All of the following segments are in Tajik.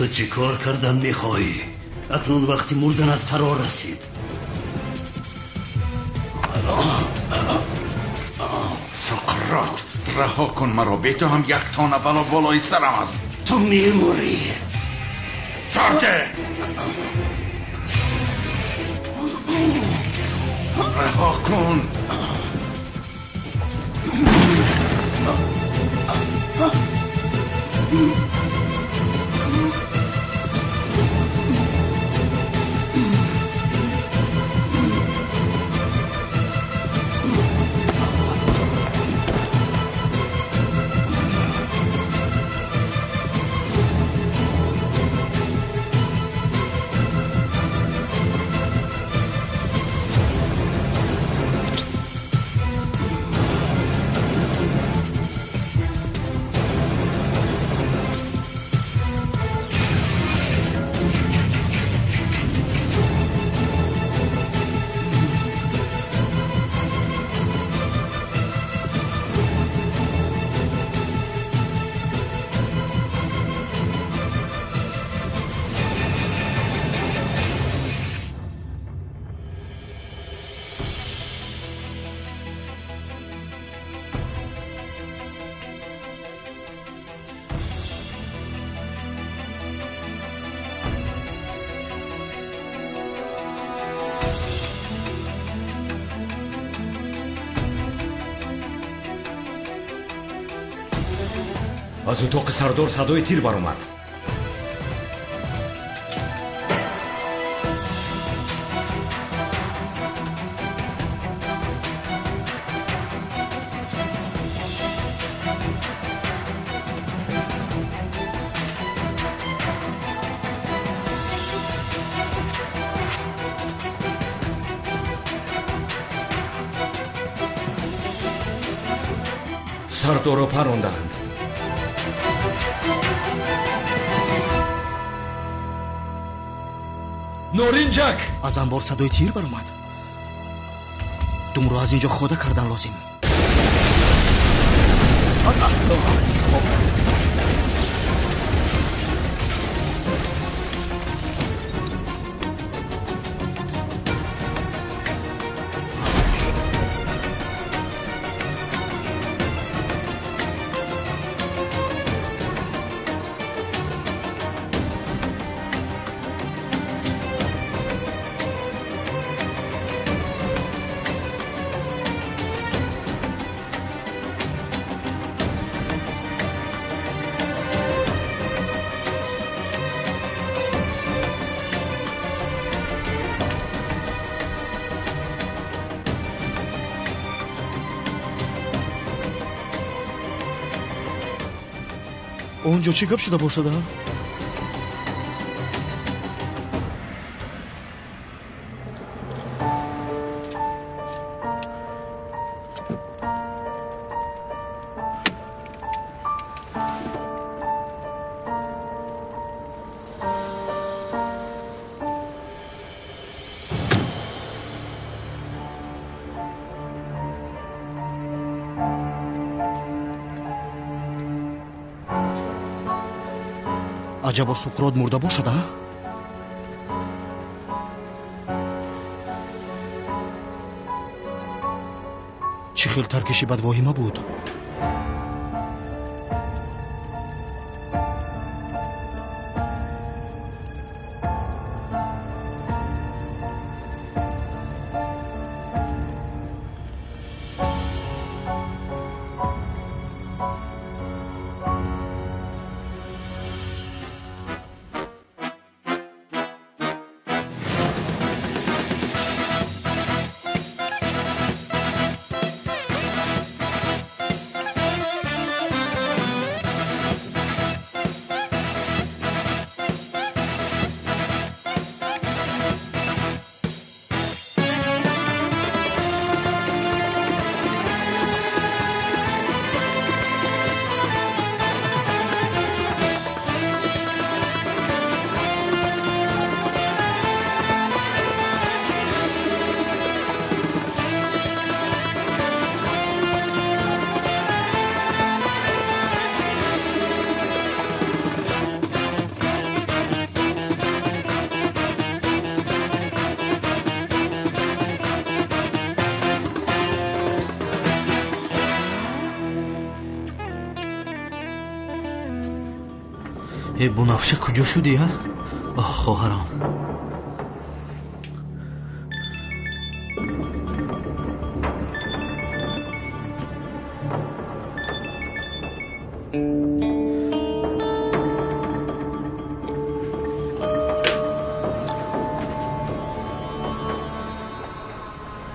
Ту чӣ кор кардан мехоҳӣ? Акнун вақти мурданат фаро расид. Сократ, раҳо кун маро. Бе ту ҳам як тона бало болои сарам аст. Ту мемурӣ. Сарде! Раҳо кун. Аз утоқи сардор садои тир баромад. Сардорро парондаанд. Норинҷак! Аз анбор садои тир баромад. Думро аз ин ҷо хода кардан лозим. Он ҷо чӣ гап шуда бошад? Аҷабо Суқрот мурда бошад, а? Чӣ хел таркиши бадвоҳима буд? Э, Бунафша, куҷо шудӣ, а? Оҳ, хоҳарам.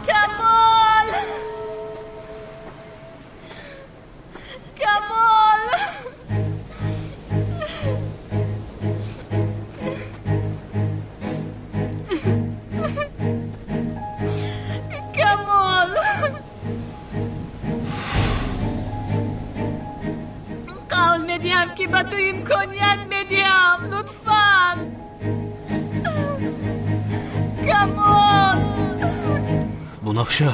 Камол! Камол! Камол! Қавл медиҳам, ки ба ту имконият медиҳам. Лутфан. Камол! Бунафша,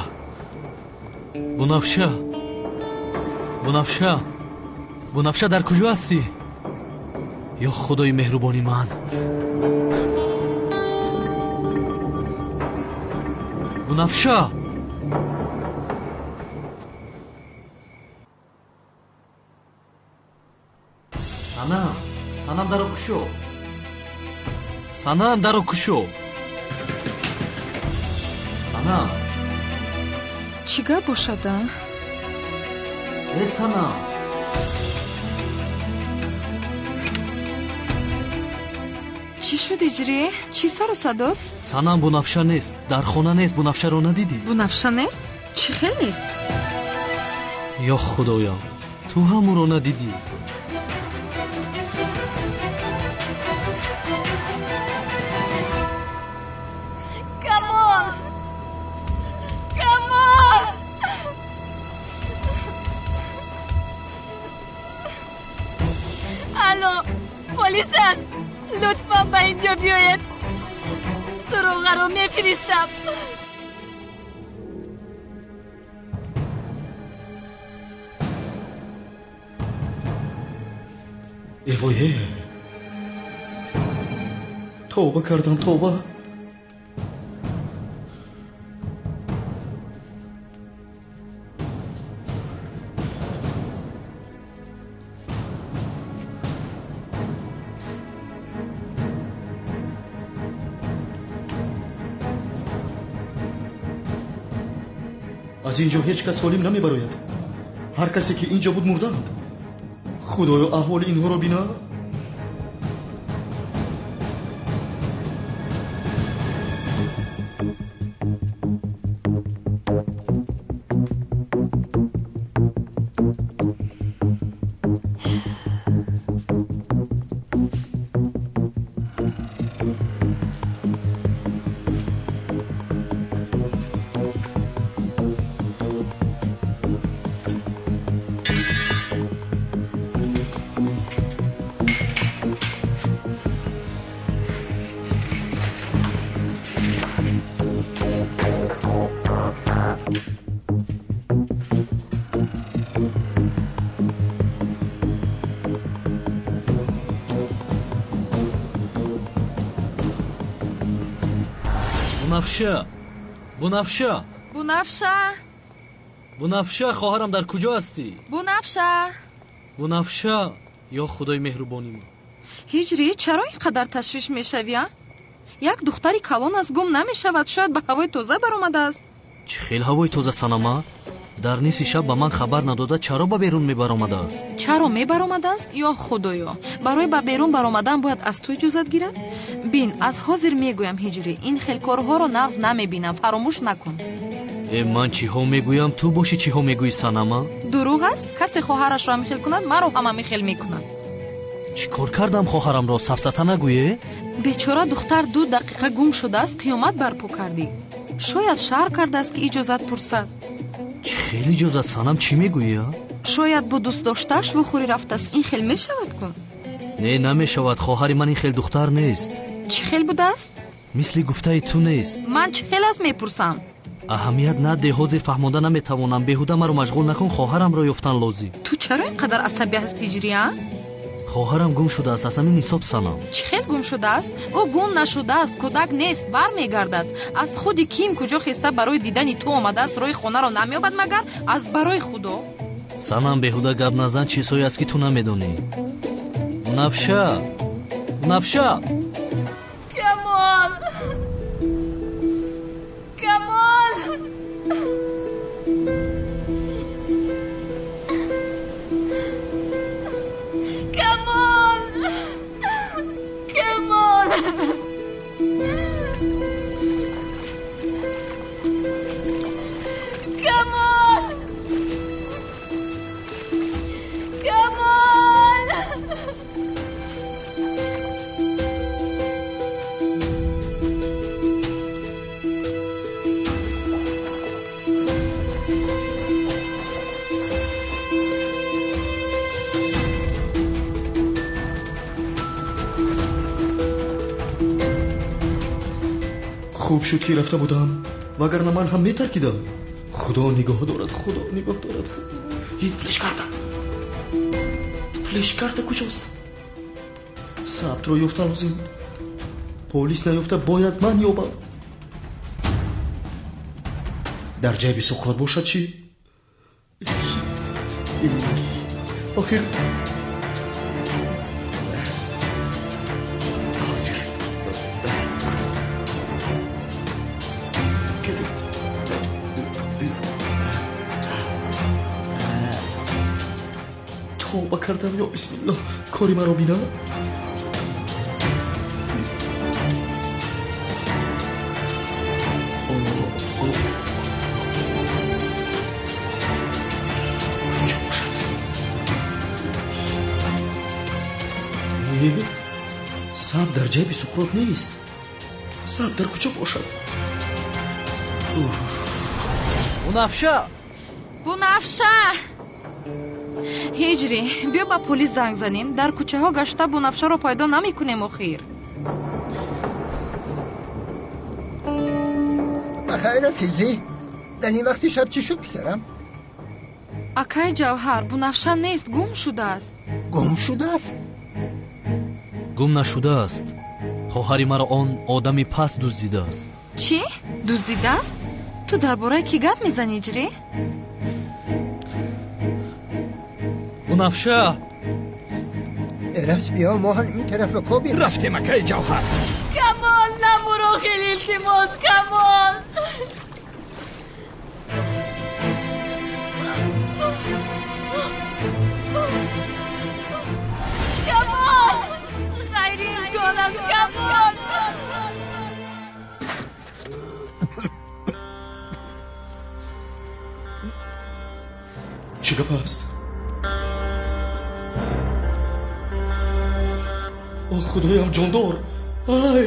Бунафша, Бунафша, Бунафша, дар куҷо ҳастӣ? Ё худои меҳрубони ман! Бунафша! Санам, Санам, даро кушо! Санам, даро кушо! Санам! Чӣ гап бошад, а? Э, Санам! Чӣ шуд, Иҷрӣ? Чӣ сару садост? Санам, Бунафша нест, дар хона нест, Бунафшаро надидӣ? Бунафша нест? Чӣ хел нест? Ё худоё, ту ҳам ӯро надидӣ? Камол! Камол! Алло, полис аст. Лутфан ба инҷо биёед. Суроғаро мефиристам. Эвое, тавба кардам, тавба. Аз ин ҷо ҳеҷ кас солим намебарояд. Ҳар касе ки ин ҷо буд, мурданд. Худоё, аҳволи инҳоро бина. Бунафша, Бунафша, Бунафша, Бунафша, хоҳарам, дар куҷо ҳастӣ? Бунафша! Бунафша, ё худои меҳрубони ман! Ҳиҷрӣ, чаро ин қадар ташвиш мешавӣ, а? Як духтари калон аст, гум намешавад. Шояд ба ҳавои тоза баромадааст. Чӣ хел ҳавои тоза, Санама? Дар нисфи шаб ба ман хабар надода чаро ба берун мебаромадааст? Чаро мебаромадааст? Ё худоё, барои ба берун баромадан бояд аз ту иҷозат гирад? Бин, аз ҳозир мегӯям, Ҳиҷрӣ, ин хел корҳоро нағз намебинам, фаромӯш накун. Э, ман чиҳо мегӯям, ту бошӣ чиҳо мегӯӣ, Санама? Дурӯғ аст? Касе хоҳарашро ҳамихел кунад, маро ҳам ҳамихел мекунад. Чӣ кор кардам хоҳарамро? Сафсата нагӯе? Бечора духтар 2 дақиқа гум шудааст, қиёмат барпо кардӣ. Шояд шаҳр кардааст, ки иҷозат пурсад. Чӣ хел иҷозат, Санам, чӣ мегӯӣ, а? Шояд бо дӯстдоштааш вухӯрӣ рафтааст. Ин хел мешавад ку? Не, намешавад, хоҳари ман ин хел духтар нест. Чӣ хел будааст? Мисли гуфтаи ту нест. Ман чӣ хел аст мепурсам? Аҳамият наде, ҳозир фаҳмонда наметавонам. Беҳуда маро машғул накун, хоҳарамро ёфтан лозим. Ту чаро ин қадар асабӣ ҳастӣ, Ҳиҷрӣ, а? Хоҳарам гум шудааст, аз ҳамин ҳисоб, Санам. Чӣ хел гум шудааст? Ӯ гум нашудааст, кӯдак нест, бармегардад. Аз худи ким куҷо хеста барои дидани ту омадааст, роҳи хонаро намеёбад магар? Аз барои худо. Санам, беҳуда гап назан, чизҳое аст, ки ту намедонӣ. Бунафша! Бунафша! Камол! Камол! Камол! Камол! Камол! Камол! Хуб шуд, ки рафта будам, вагарна ман ҳам метаркидам. Худо нигоҳ дорад, Худо нигоҳ дорад. Флешкарта, флешкарта куҷост? Сабтро ёфта лозим. Полис наёфта бояд ман ёбам. Дар ҷайби Суқрот бошад чӣ? Охир ҳозир. Тавба кардам, ё бисмиллоҳ, кори маро бина. Куҷо бошад? Саб дар ҷайби Суқрот нест. Саб дар куҷо бошад? Бунафша! Бунафша! Ҳиҷрӣ, биё ба полис занг занем. Дар кӯчаҳо гашта Бунафшаро пайдо намекунем охир. Ба хайрат, Ҳиҷрӣ. Дар ин вақти шаб чӣ шуд, писарам? Акай Ҷавҳар, Бунафша нест, гум шудааст. Гум шудааст? Гум нашудааст. Хоҳари маро он одами паст дуздидааст. Чӣ? Дуздидааст? Ту дар бораи кӣ гап мезанӣ, Ҳиҷрӣ? Бунафша! Эраҷ, биё мо ҳам ин тараф кобем. Рафтем, акаи Ҷавҳар. Камол, намуро, хеле илтимос, Камол! Камол! Ғайриимкон аст, Камол! Чӣ гап аст? О, худоям, ҷондор! Ай!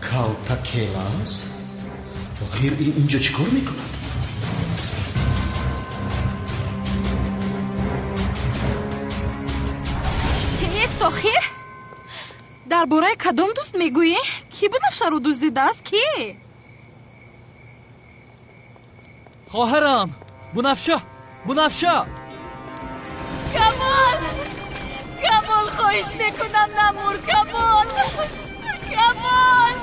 Калтакелас? Охир ин инҷо чӣ кор мекунад? Нест охир? Дар бораи кадом дӯст мегӯӣ? Кӣ Бунафшаро дуздидааст? Кӣ? Хоҳарам! Бунафша! Бунафша! Камол! Камол, хоҳиш мекунам, намур, Камол! Камол!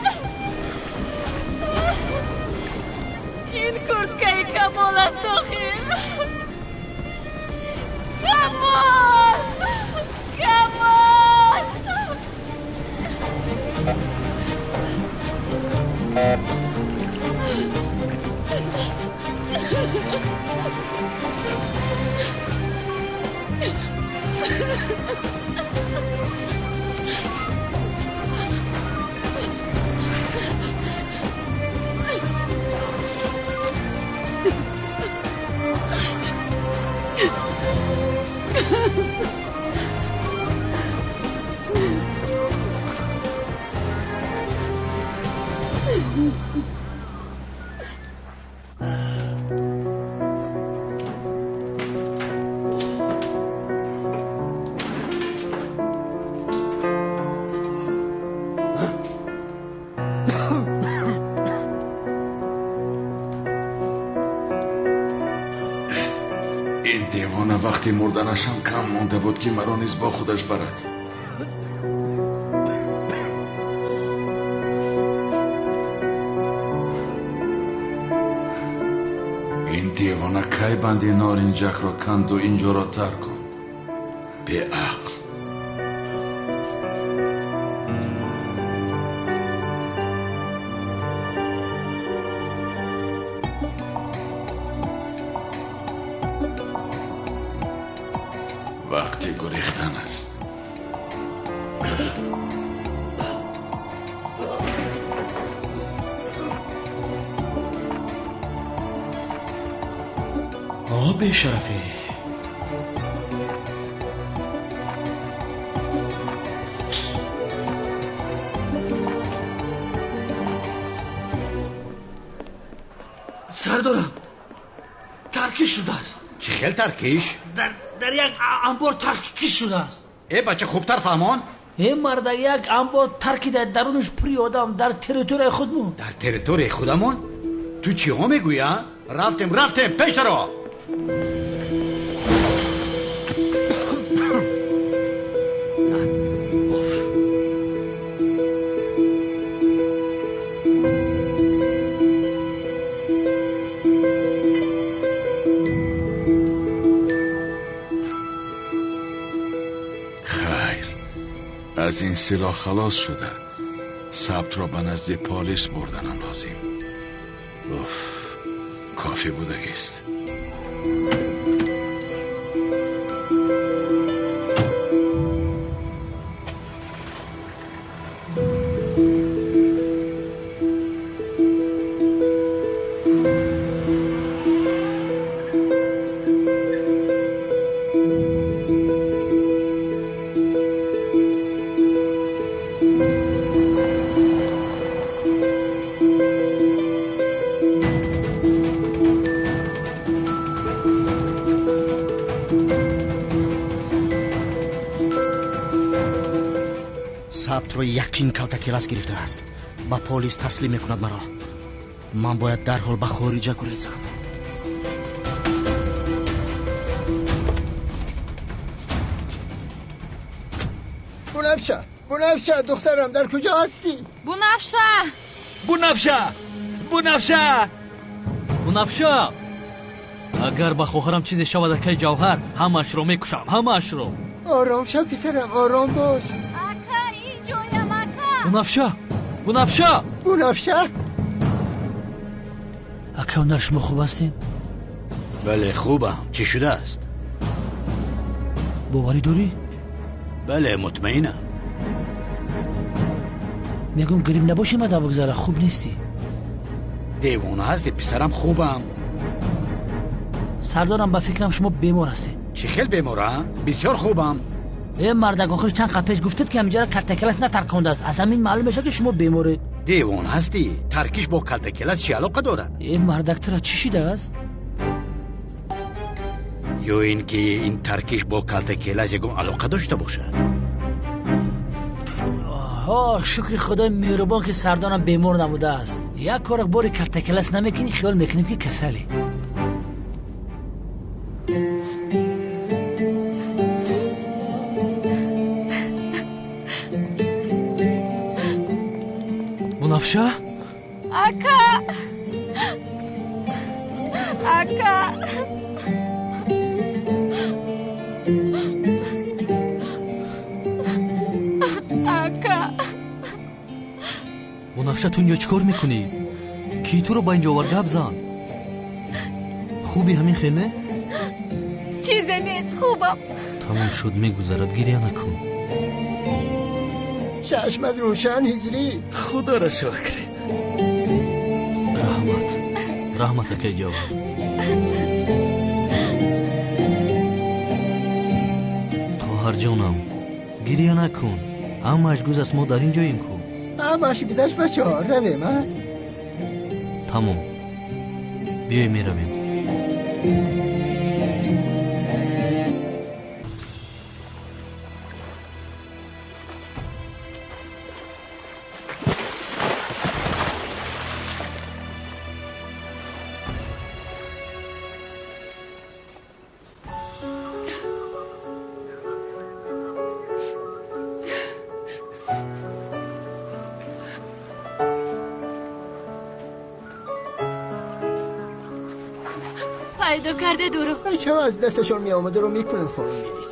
Ин курткаи Камол аст охир. Камол! Камол! Ин девона вақти мурданашам кам монда буд, ки маро низ бо худаш барад. Ин девона кай банди норинҷакро канду инҷоро тарк кунд? Беақл. Вақти гурехтан аст. О, бешарафе! Сардорам, таркиш шудааст. Чӣ хел таркиш? Дар як анбор таркиш шудааст. Э бача, хубтар фаҳмон. Э марда, як анбор таркида, дарунаш пури одам, дар территорияи худмон. Дар территорияи худамон? Ту чиҳо мегӯӣ, а? Рафтем, рафтем, пештаро. Аз ин силоҳ халос шуда, сабтро ба назди полис бурданам лозим. Уф, кофӣ будагист. Сабтро яқин калтакелас гирифтааст. Ба полис таслим мекунад маро. Ман бояд дарҳол ба хориҷа гурезам. Бунафша, Бунафша, духтарам, дар куҷо ҳастӣ? Бунафша! Бунафша! Бунафша! Бунафша! Агар ба хоҳарам чизе шавад, акаи Ҷавҳар, ҳамаашро мекушам, ҳамаашро. Ором шав, писарам, ором бош. Ака, инҷоям, ака. Бунафша! Бунафша! Бунафша! Ака, онар шумо хуб ҳастед? Бале, хубам. Чӣ шудааст? Боварӣ дорӣ? Бале, мутмаинам. Мегӯм грипп набошӣ, мада бигзара, хуб нестӣ. Девона ҳастӣ, писарам, хубам. Сардорам, ба фикрам шумо бемор ҳастед. Чӣ хел бемора? Бисёр хубам. Э мардак, охир чанд қад пеш гуфтед, ки ҳаминҷара калтакелас натаркондааст. Аз ҳамин маълум мешавад, ки шумо беморед. Девона ҳастӣ? Таркиш бо калтакелас чӣ алоқа дорад? Э мардак, тура чӣ шидааст? Ё ин ки ин таркиш бо калтакелас ягон алоқа дошта бошад? Ҳо, шукри худои меҳрубон, ки сардорам бемор набудааст. Як корак бори калтакелас намекунӣ, хиёл мекунем, ки касалӣ. Бунафша? Ака! Ака! Ака! Бунафша, ту инҷо чӣ кор мекунӣ? Кӣ туро ба инҷо овард? Гап зан. Хуби ҳамин хел не? Чизе нест, хубам. Тамом шуд, мегузарад, гиря накун. Чашмат рӯшан, ҳиҷрӣ. Худоро шукр. Раҳмат, раҳмат, акаи Ҷавҳар. Хоҳарҷонам, гиря накун. Ҳамааш гузаст, мо дар ин ҷоем ку. Ҳамааш гузашт, бачаҳо, равем, а? Тамом, биёй меравем. Пайдо кардед ӯро? Ҳарчао аз дасташон меомадаро мекунанд, хонум милис.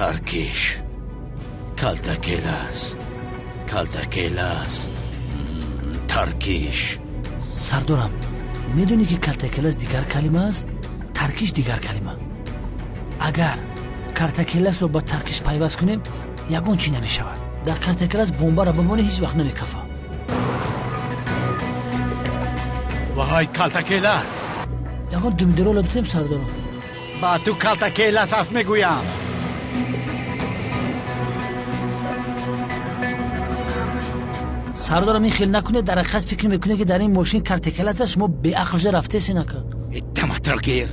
Таркиш, калтакелас, калтакелас, таркиш. Сардорам, медонӣ ки калтакелас дигар калима аст, таркиш дигар калима. Агар калтакеласро ба таркиш пайваст кунем, ягон чӣ намешавад. Дар калтакелас бомбаро бимонӣ, ҳеҷ вақт намекафа. Ваҳай, калтакелас! Ягон думдирола битем, сардорам. Ба ту калтакелас аст мегӯям. Сардорам, ин хел накунед, дар ҳақиқат фикр мекунед, ки дар ин мошин калтакелас аст, шумо беақл шуда рафтеси нака. Даматро гир.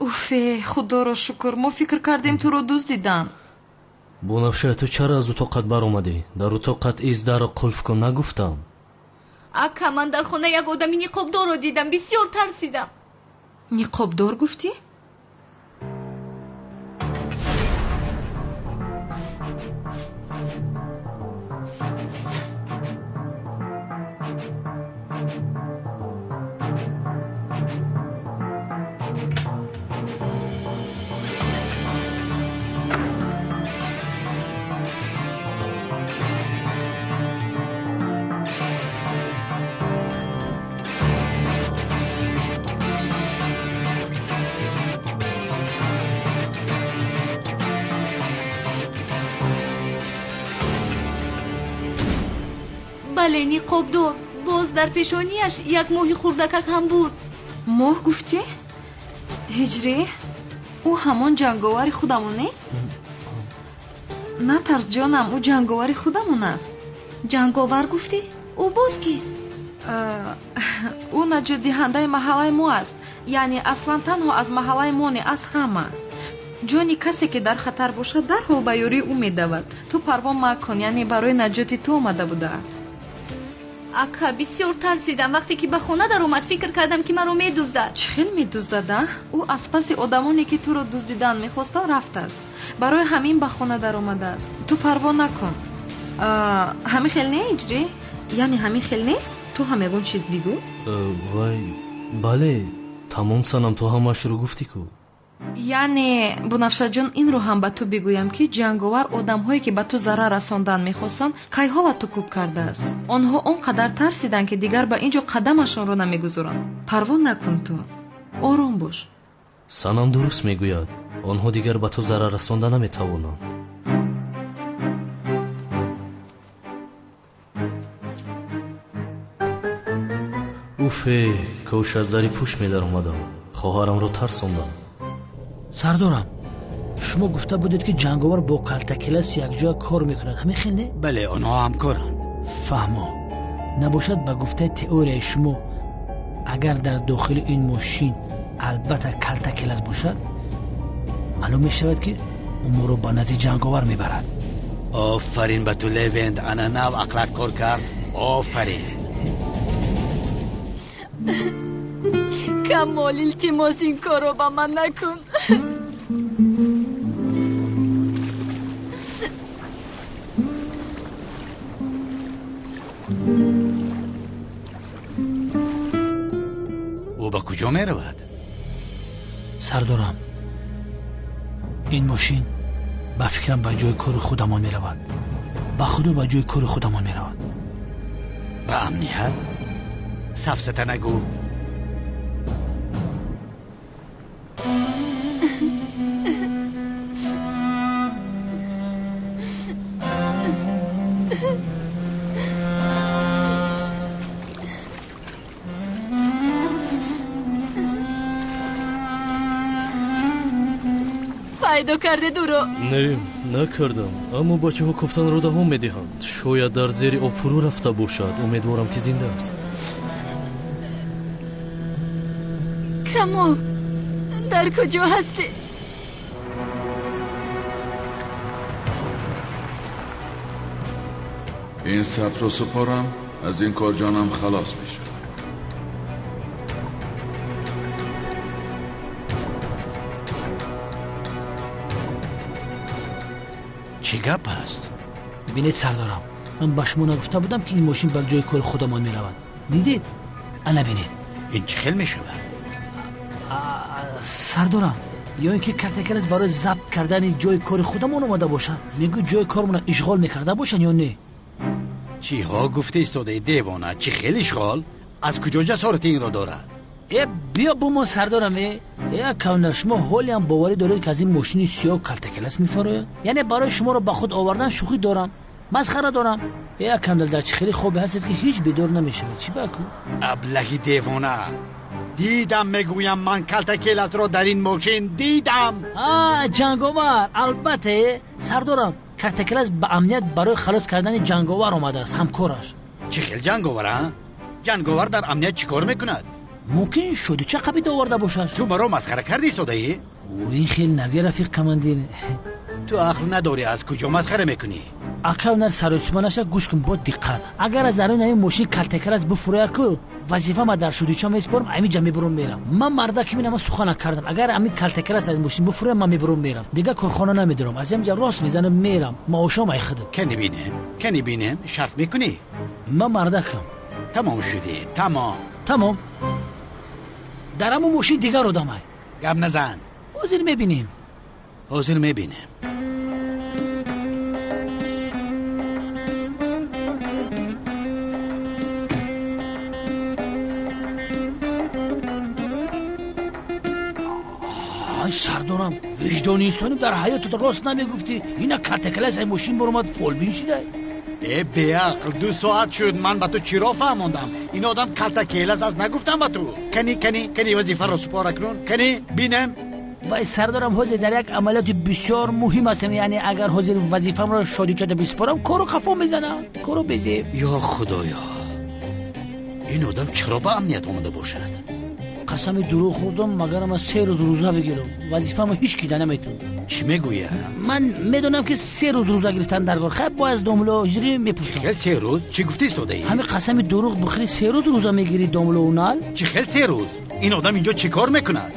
Уфе, худоро шукр, мо фикр кардем туро дуздиданд. Бунафша, ту чаро аз утоқат баромадӣ? Дар утоқат из дарро қулф кун нагуфтам. Ака, ман дар хона як одами ниқобдорро дидам, бисёр тарсидам. Ниқобдор гуфтӣ? Бале, ниқобдор. Боз дар пешонияш як моҳи хурдакак ҳам буд. Моҳ гуфтӣ? Ҳиҷрӣ, ӯ ҳамон ҷанговари худамон нест? Натарс, ҷонам, ӯ ҷанговари худамон аст. Ҷанговар гуфтӣ? Ӯ боз кист? Ӯ наҷотдиҳандаи маҳаллаи мо аст. Яъне аслан танҳо аз маҳаллаи мо не, аз ҳама. Ҷони касе, ки дар хатар бошад, дарҳол ба ёрии ӯ медавад. Ту парво макун, яъне барои наҷоти ту омада будааст. Ака, бисёр тарсидам. Вақте ки ба хона даромад, фикр кардам, ки маро медуздад. Чӣ хел медуздад, а? Ӯ аз паси одамоне, ки туро дуздидан мехостанд, рафтааст. Барои ҳамин ба хона даромадааст. Ту парво накун. Ҳамин хел не, Иҷрӣ? Яъне ҳамин хел нест? Ту ҳам ягон чиз бигӯ. Вай, бале, тамом санам, ту ҳамаашро гуфтӣ ку. Яъне, Бунафшаҷон, инро ҳам ба ту бигӯям, ки ҷанговар одамҳое, ки ба ту зарар расондан мехостанд, кайҳола ту кӯб кардааст. Онҳо он қадар тарсиданд, ки дигар ба ин ҷо қадамашонро намегузоранд. Парво накун ту. Ором бош. Санам дуруст мегӯяд. Онҳо дигар ба ту зарар расонда наметавонанд. Уфе, кош аз дари пушт медаромадам. Хоҳарамро тарсондам. Сардорам, шумо гуфта будед, ки ҷанговар бо калтакелас якҷоя кор мекунад. Ҳамин хел не? Бале, онҳо ҳамкоранд. Фаҳмо. Набошад, ба гуфтаи теорияи шумо, агар дар дохили ин мошин албатта калтакелас бошад, маълум мешавад, ки ӯ моро ба назди ҷанговар мебарад. Офарин ба ту, Левент, ана нав ақлат кор кард. Офарин. Камол, илтимос, ин корро ба ман накун. Ӯ ба куҷо меравад? Сардорам, ин мошин ба фикрам ба ҷои кори худамон меравад. Ба худо, ба ҷои кори худамон меравад. Ба амният? Сафсата нагӯ. Пайдо кардед ӯро? Не, накардам, аммо бачаҳо кофтанро давом медиҳанд. Шояд дар зери об фурӯ рафта бошад. Умедворам, ки зинда аст. Камол, дар куҷо ҳастӣ? Ин сабтро супорам, аз ин кор ҷонам халос мешавад. Чӣ гап аст? Бинед сардорам, ман ба шумо нагуфта будам, ки ин мошин ба ҷои кори худамон меравад. Дидед? Ана бинед. Ин чӣ хел мешавад? Сардорам, ё ин ки картакелас барои забт кардани ҷои кори худамон омада бошад? Мегӯ ҷои кормона ишғол мекарда бошанд ё не? Чиҳо гуфта истодаи девона? Чӣ хел ишғол? Аз куҷо ҷасорати инро дорад? Э, биё бумон сардорам. Э, кавна, шумо ҳолиам боварӣ доред, ки аз ин мошини сиёҳ калтакелас мефарояд? Яъне барои шуморо ба худ овардан шӯхӣ дорам, масхара дорам. Э, кандал, дар чӣ хеле хобе ҳастед, ки ҳеҷ бедор намешавед? Чӣ баку? Аблаҳи девона, дидам, мегӯям, ман калтакеласро дар ин мошин дидам. А, ҷанговар, албатта. Сардорам, картакелас ба амният барои халос кардани ҷанговар омадааст, ҳамкораш. Чӣ хел ҷанговар? А, ҷанговар дар амният чӣ кор мекунад? Мумкин шодича қабида оварда бошад. Ту маро масхара карди истодаӣ? Ин хел нагӯ, рафиқ командир. Ту ақл надорӣ, аз куҷо масхара мекунӣ? Ака, нар саросима наша, гӯш кун бо диққат. Агар аз даруни ҳамин мошин калтакелас буфурӯяд ку, вазифа дар шудича месупорам, ҳамин ҷа мебурам мерам. Ман мардаки минама сухана кардам. Агар ҳамин калтакелас аз мошин буфурӯяд, ман мебурам мерам, дигар корхона намедорам, аз ҳамин ҷа рост мезанам мерам, маошам ай худам. Кани бинем, кани бинем, шарт мекунӣ? Ман мардакам. Тамом шудӣ, тамом. Тамом. Дар ҳамон мошин дигар одамай. Гап назан. Ҳозир мебинем. Ҳозир мебинем. Ай сардорам, виҷдони инсонӣ, дар ҳаётат рост намегуфтӣ. Ина калтакелас ай мошин баромад, фолбин шидай. Э, беақл, 2 соат шуд, ман ба ту чиро фаҳмондам? Ин одам калтакелас аст, нагуфтам ба ту? Кани, кани, кани, вазифаро супора кунун, кани бинем. Вай сардорам, ҳозир дар як амалиёти бисёр муҳим ҳастам. Яъне агар ҳозир вазифамро шодичода бисупорам, кору қафо мезанам, кору безеб. Ё худоё, ин одам чаро ба амният омада бошад? Қасами дурӯғ хӯрдам, магарам ман 3 рӯз рӯза бигирам, вазифаамро ҳеҷ кида наметавонам. Чӣ мегӯя? Ман медонам, ки 3 рӯз рӯза гирифтан дар кор. Хайр, бояд аз домло ҳиҷрӣ мепурсам. Хел 3 рӯз? Чӣ гуфти истодаӣ? Ҳамин қасами дурӯғ бихӯрӣ, 3 рӯз рӯза мегирӣ, домло унал. Чӣ хел 3 рӯз? Ин одам инҷо чӣ кор мекунад?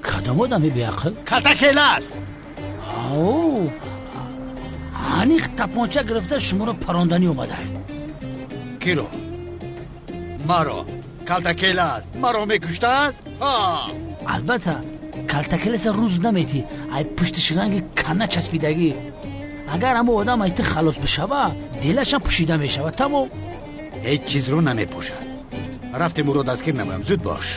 Кадом одами беақл? Калтакелас. Ау, аниқ тапонча гирифта шуморо паронданӣ омада. Киро? Маро? Калтакелас маро мекуштааст? Албатта, калтакеласа рӯз наметӣ, ай пуштиш ранги кана часпидагӣ. Агар ҳамо одам ай ту халос бишава, дилашам пӯшида мешавад, тамом. Ҳеҷ чизро намепӯшад. Рафтем, ӯро дастгир намоям, зуд бош.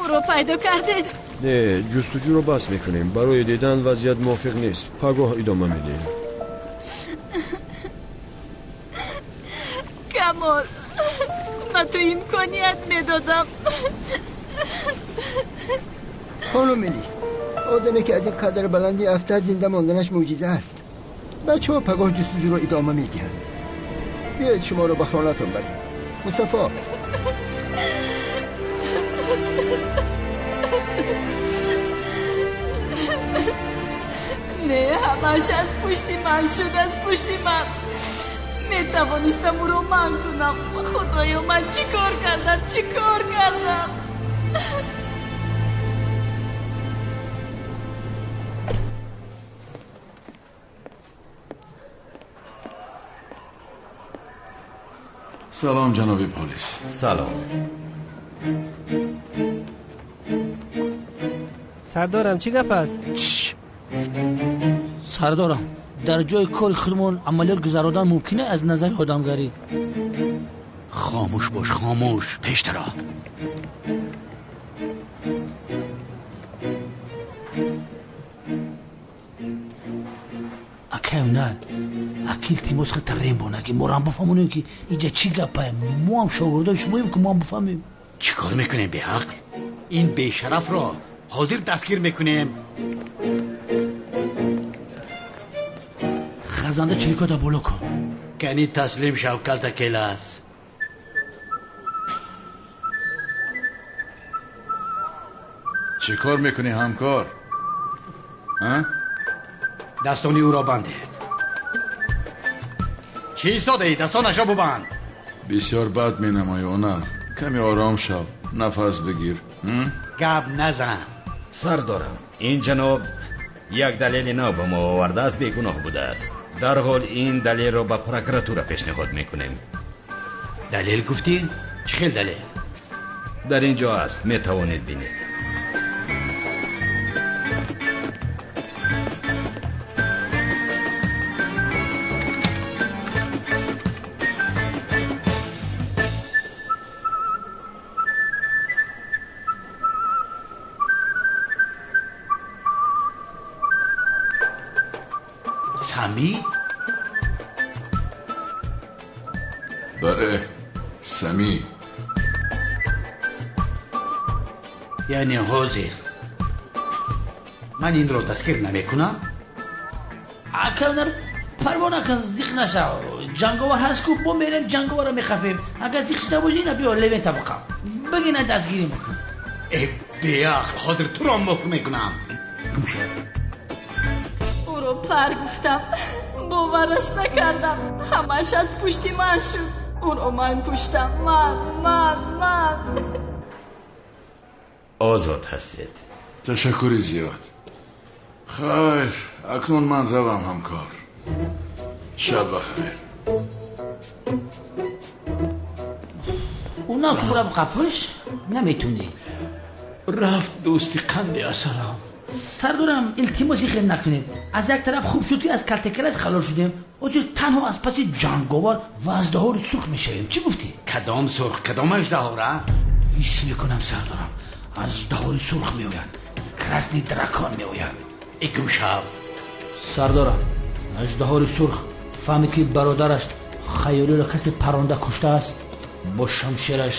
Ӯро пайдо кардед? Не, ҷустуҷӯро бас мекунем. Барои дидан вазъият мувофиқ нест. Пагоҳ идома медиҳем. Камол, ба ту имконият медодам. Хонум Мелис, одаме ки аз ин қадар баландӣ афтад, зинда монданаш мӯъҷиза аст. Бачаҳо пагоҳ ҷустуҷӯро идома медиҳанд. Биёед шуморо ба хонатон барем. Мустафо. Не, ҳамааш аз пушти ман шуд, аз пушти ман. Метавонистам ӯро манъ кунам. Худоё, ман чӣ кор кардам, чӣ кор кардам? Салом, ҷаноби полис. Салом. Сардорам, чӣ гап аст? Сардорам, дар ҷои кори худмон амалиёт гузародан мумкин аз назари одамгарӣ? Хомӯш бош, хомӯш, пештаро. Акай унал, аки илтимос хата рембонаги морам бифаҳмонем, ки инҷа чӣ гапае. Мо ҳам шогирдои шумоем, ки мо ҳам бифаҳмем. Чӣ кор мекунем, беақл? Ин бешарафро ҳозир дастгир мекунем. Хазанда чирикода боло кун. Кани таслим шав, калтакелас. Чӣ кор мекунӣ ҳамкор? Дастони ӯро бандед. Чӣ истодаӣ? Дастонашро бубанд. Бисёр бад менамоӣ, Онар. Каме ором шав, нафас бигир. Гап назан. Сардорам, ин ҷаноб як далели нав ба мо овардааст, бегуноҳ будааст. Дарҳол ин далелро ба прокуратура пешниҳод мекунем. Далел гуфтӣ? Чӣ хел далел? Дар ин ҷо аст, метавонед бинед. Сами? Бале, Сами. Яъне ҳозир ман инро дастгир намекунам? Акавнар, парво накун, зиқ нашав. Ҷанговар ҳаст ку, бо мерем ҷанговарро мехафем. Агар зиқ шуда бошӣ, ина биё Левента бақаб. Бигина дастгирим бикун. Э, беақл, ҳозир туро муҳр мекунам. Гум шав. Ӯро пар гуфтам, бовараш накардам. Ҳамааш аз пушти ман шуд. Ӯро ман куштам. Ман, ман, ман. Озод ҳастед. Ташаккури зиёд. Хайр, акнун ман равам ҳамкор. Шаб бахайр. Уна кура қапиш наметунӣ. Рафт дӯсти қанди асалам. Сардорам, илтимоси хел накунед. Аз як тараф хуб шуд, ки аз калтакелас халос шудем. Ҳозир танҳо аз паси ҷанговар ва аждаҳори сурх мешавем. Чӣ гуфтӣ? Кадом сурх, кадом аждаҳора? Ҳис мекунам сардорам, аждаҳори сурх меояд. Красный дракон меояд. Э, гум шав. Сардорам, аждаҳори сурх фаҳмид, ки бародараш Хаёлиро касе паронда куштааст, бо шамшераш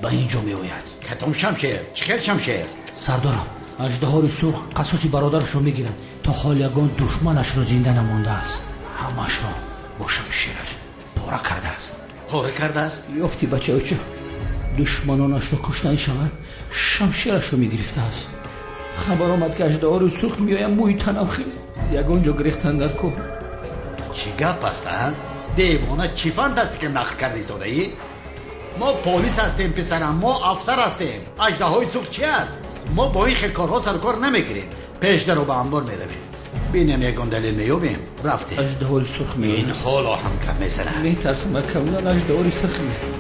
ба ин ҷо меояд. Кадом шамшер? Чӣ хел шамшер? Сардорам, аждаҳори сурх қасоси бародарашро мегирад. То ҳол ягон душманашро зинда намондааст. Ҳамаашро бо шамшераш пора кардааст. Пора кардааст? Ёфти бачаоча, душманонашро куштанӣ шавад, шамшерашро мегирифтааст. Хабар омад, ки аждаҳори сурх меояд, мӯи танам хез. Ягон ҷо гирехтан дар кор. Чӣ гап аст, а? Девона, чӣ фантастика нақл карда истодаӣ? Мо полис ҳастем, писарам, мо афсар ҳастем. Аждаҳои сурх чи аст? Мо бо ин хел корҳо сарукор намегирем. Пешдаро ба амбор меравем. Бинем, ягон далел меёбем. Рафтем. Аждаҳори сурх меояд. Ин ҳоло ҳам кам мезанад. Метарсам, акавлан, аждаҳори сурх меояд.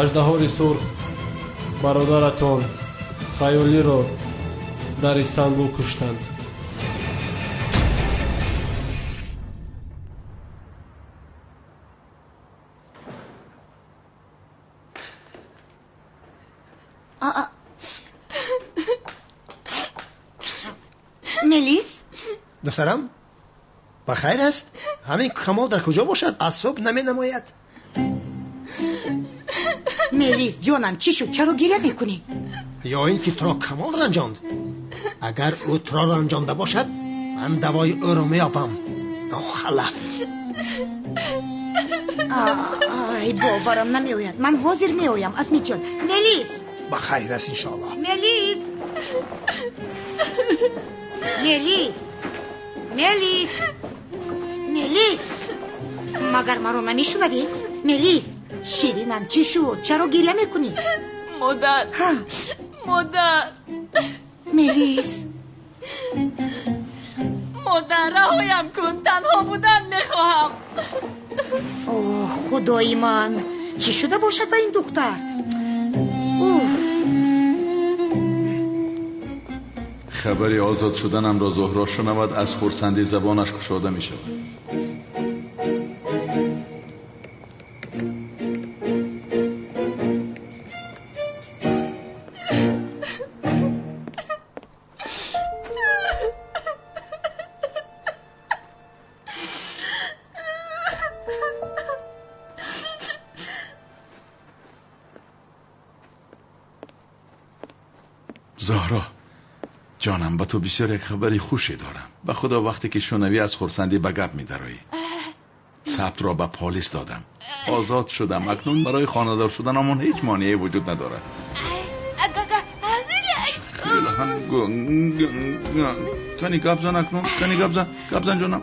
Аждаҳори сурх бародаратон Хаёлиро дар Истанбул куштанд. Мелис? Духтарам, ба хайр аст? Ҳамин Камол дар куҷо бошад? Аз субҳ наменамояд. Мелис, ҷонам, чӣ шуд? Чаро гиря мекунӣ? Ё ин ки туро Камол ранҷонд? Агар ӯ туро ранҷонда бошад, ман давои ӯро меёбам. Нохалаф. Ай, боварам намеояд. Ман ҳозир меоям, Асмиҷон. Мелис! Ба хайр аст, иншоаллоҳ. Мелис! Мелис! Мелис! Мелис! Магар маро намешунавӣ? Мелис! Ширинам, чӣ шуд? Чаро гиря мекунӣ? Модар! Модар! Мелис! Модар, раҳоям кун, танҳо будан мехоҳам. Оҳ, худои ман, чӣ шуда бошад ба ин духтар? Хабари озод шуданамро Зуҳро шунавад, аз хурсандӣ забонаш кушода мешавад. Зоҳро ҷонам, ба ту бисёр як хабари хуше дорам. Ба худо, вақте ки шунавӣ аз хурсандӣ ба гап медароӣ. Сабтро ба полис додам, озод шудам. Акнун барои хонадор шуданамон ҳеҷ монеае вуҷуд надорад. Кани гап зан акнун, кани гап зан, гап зан ҷонам.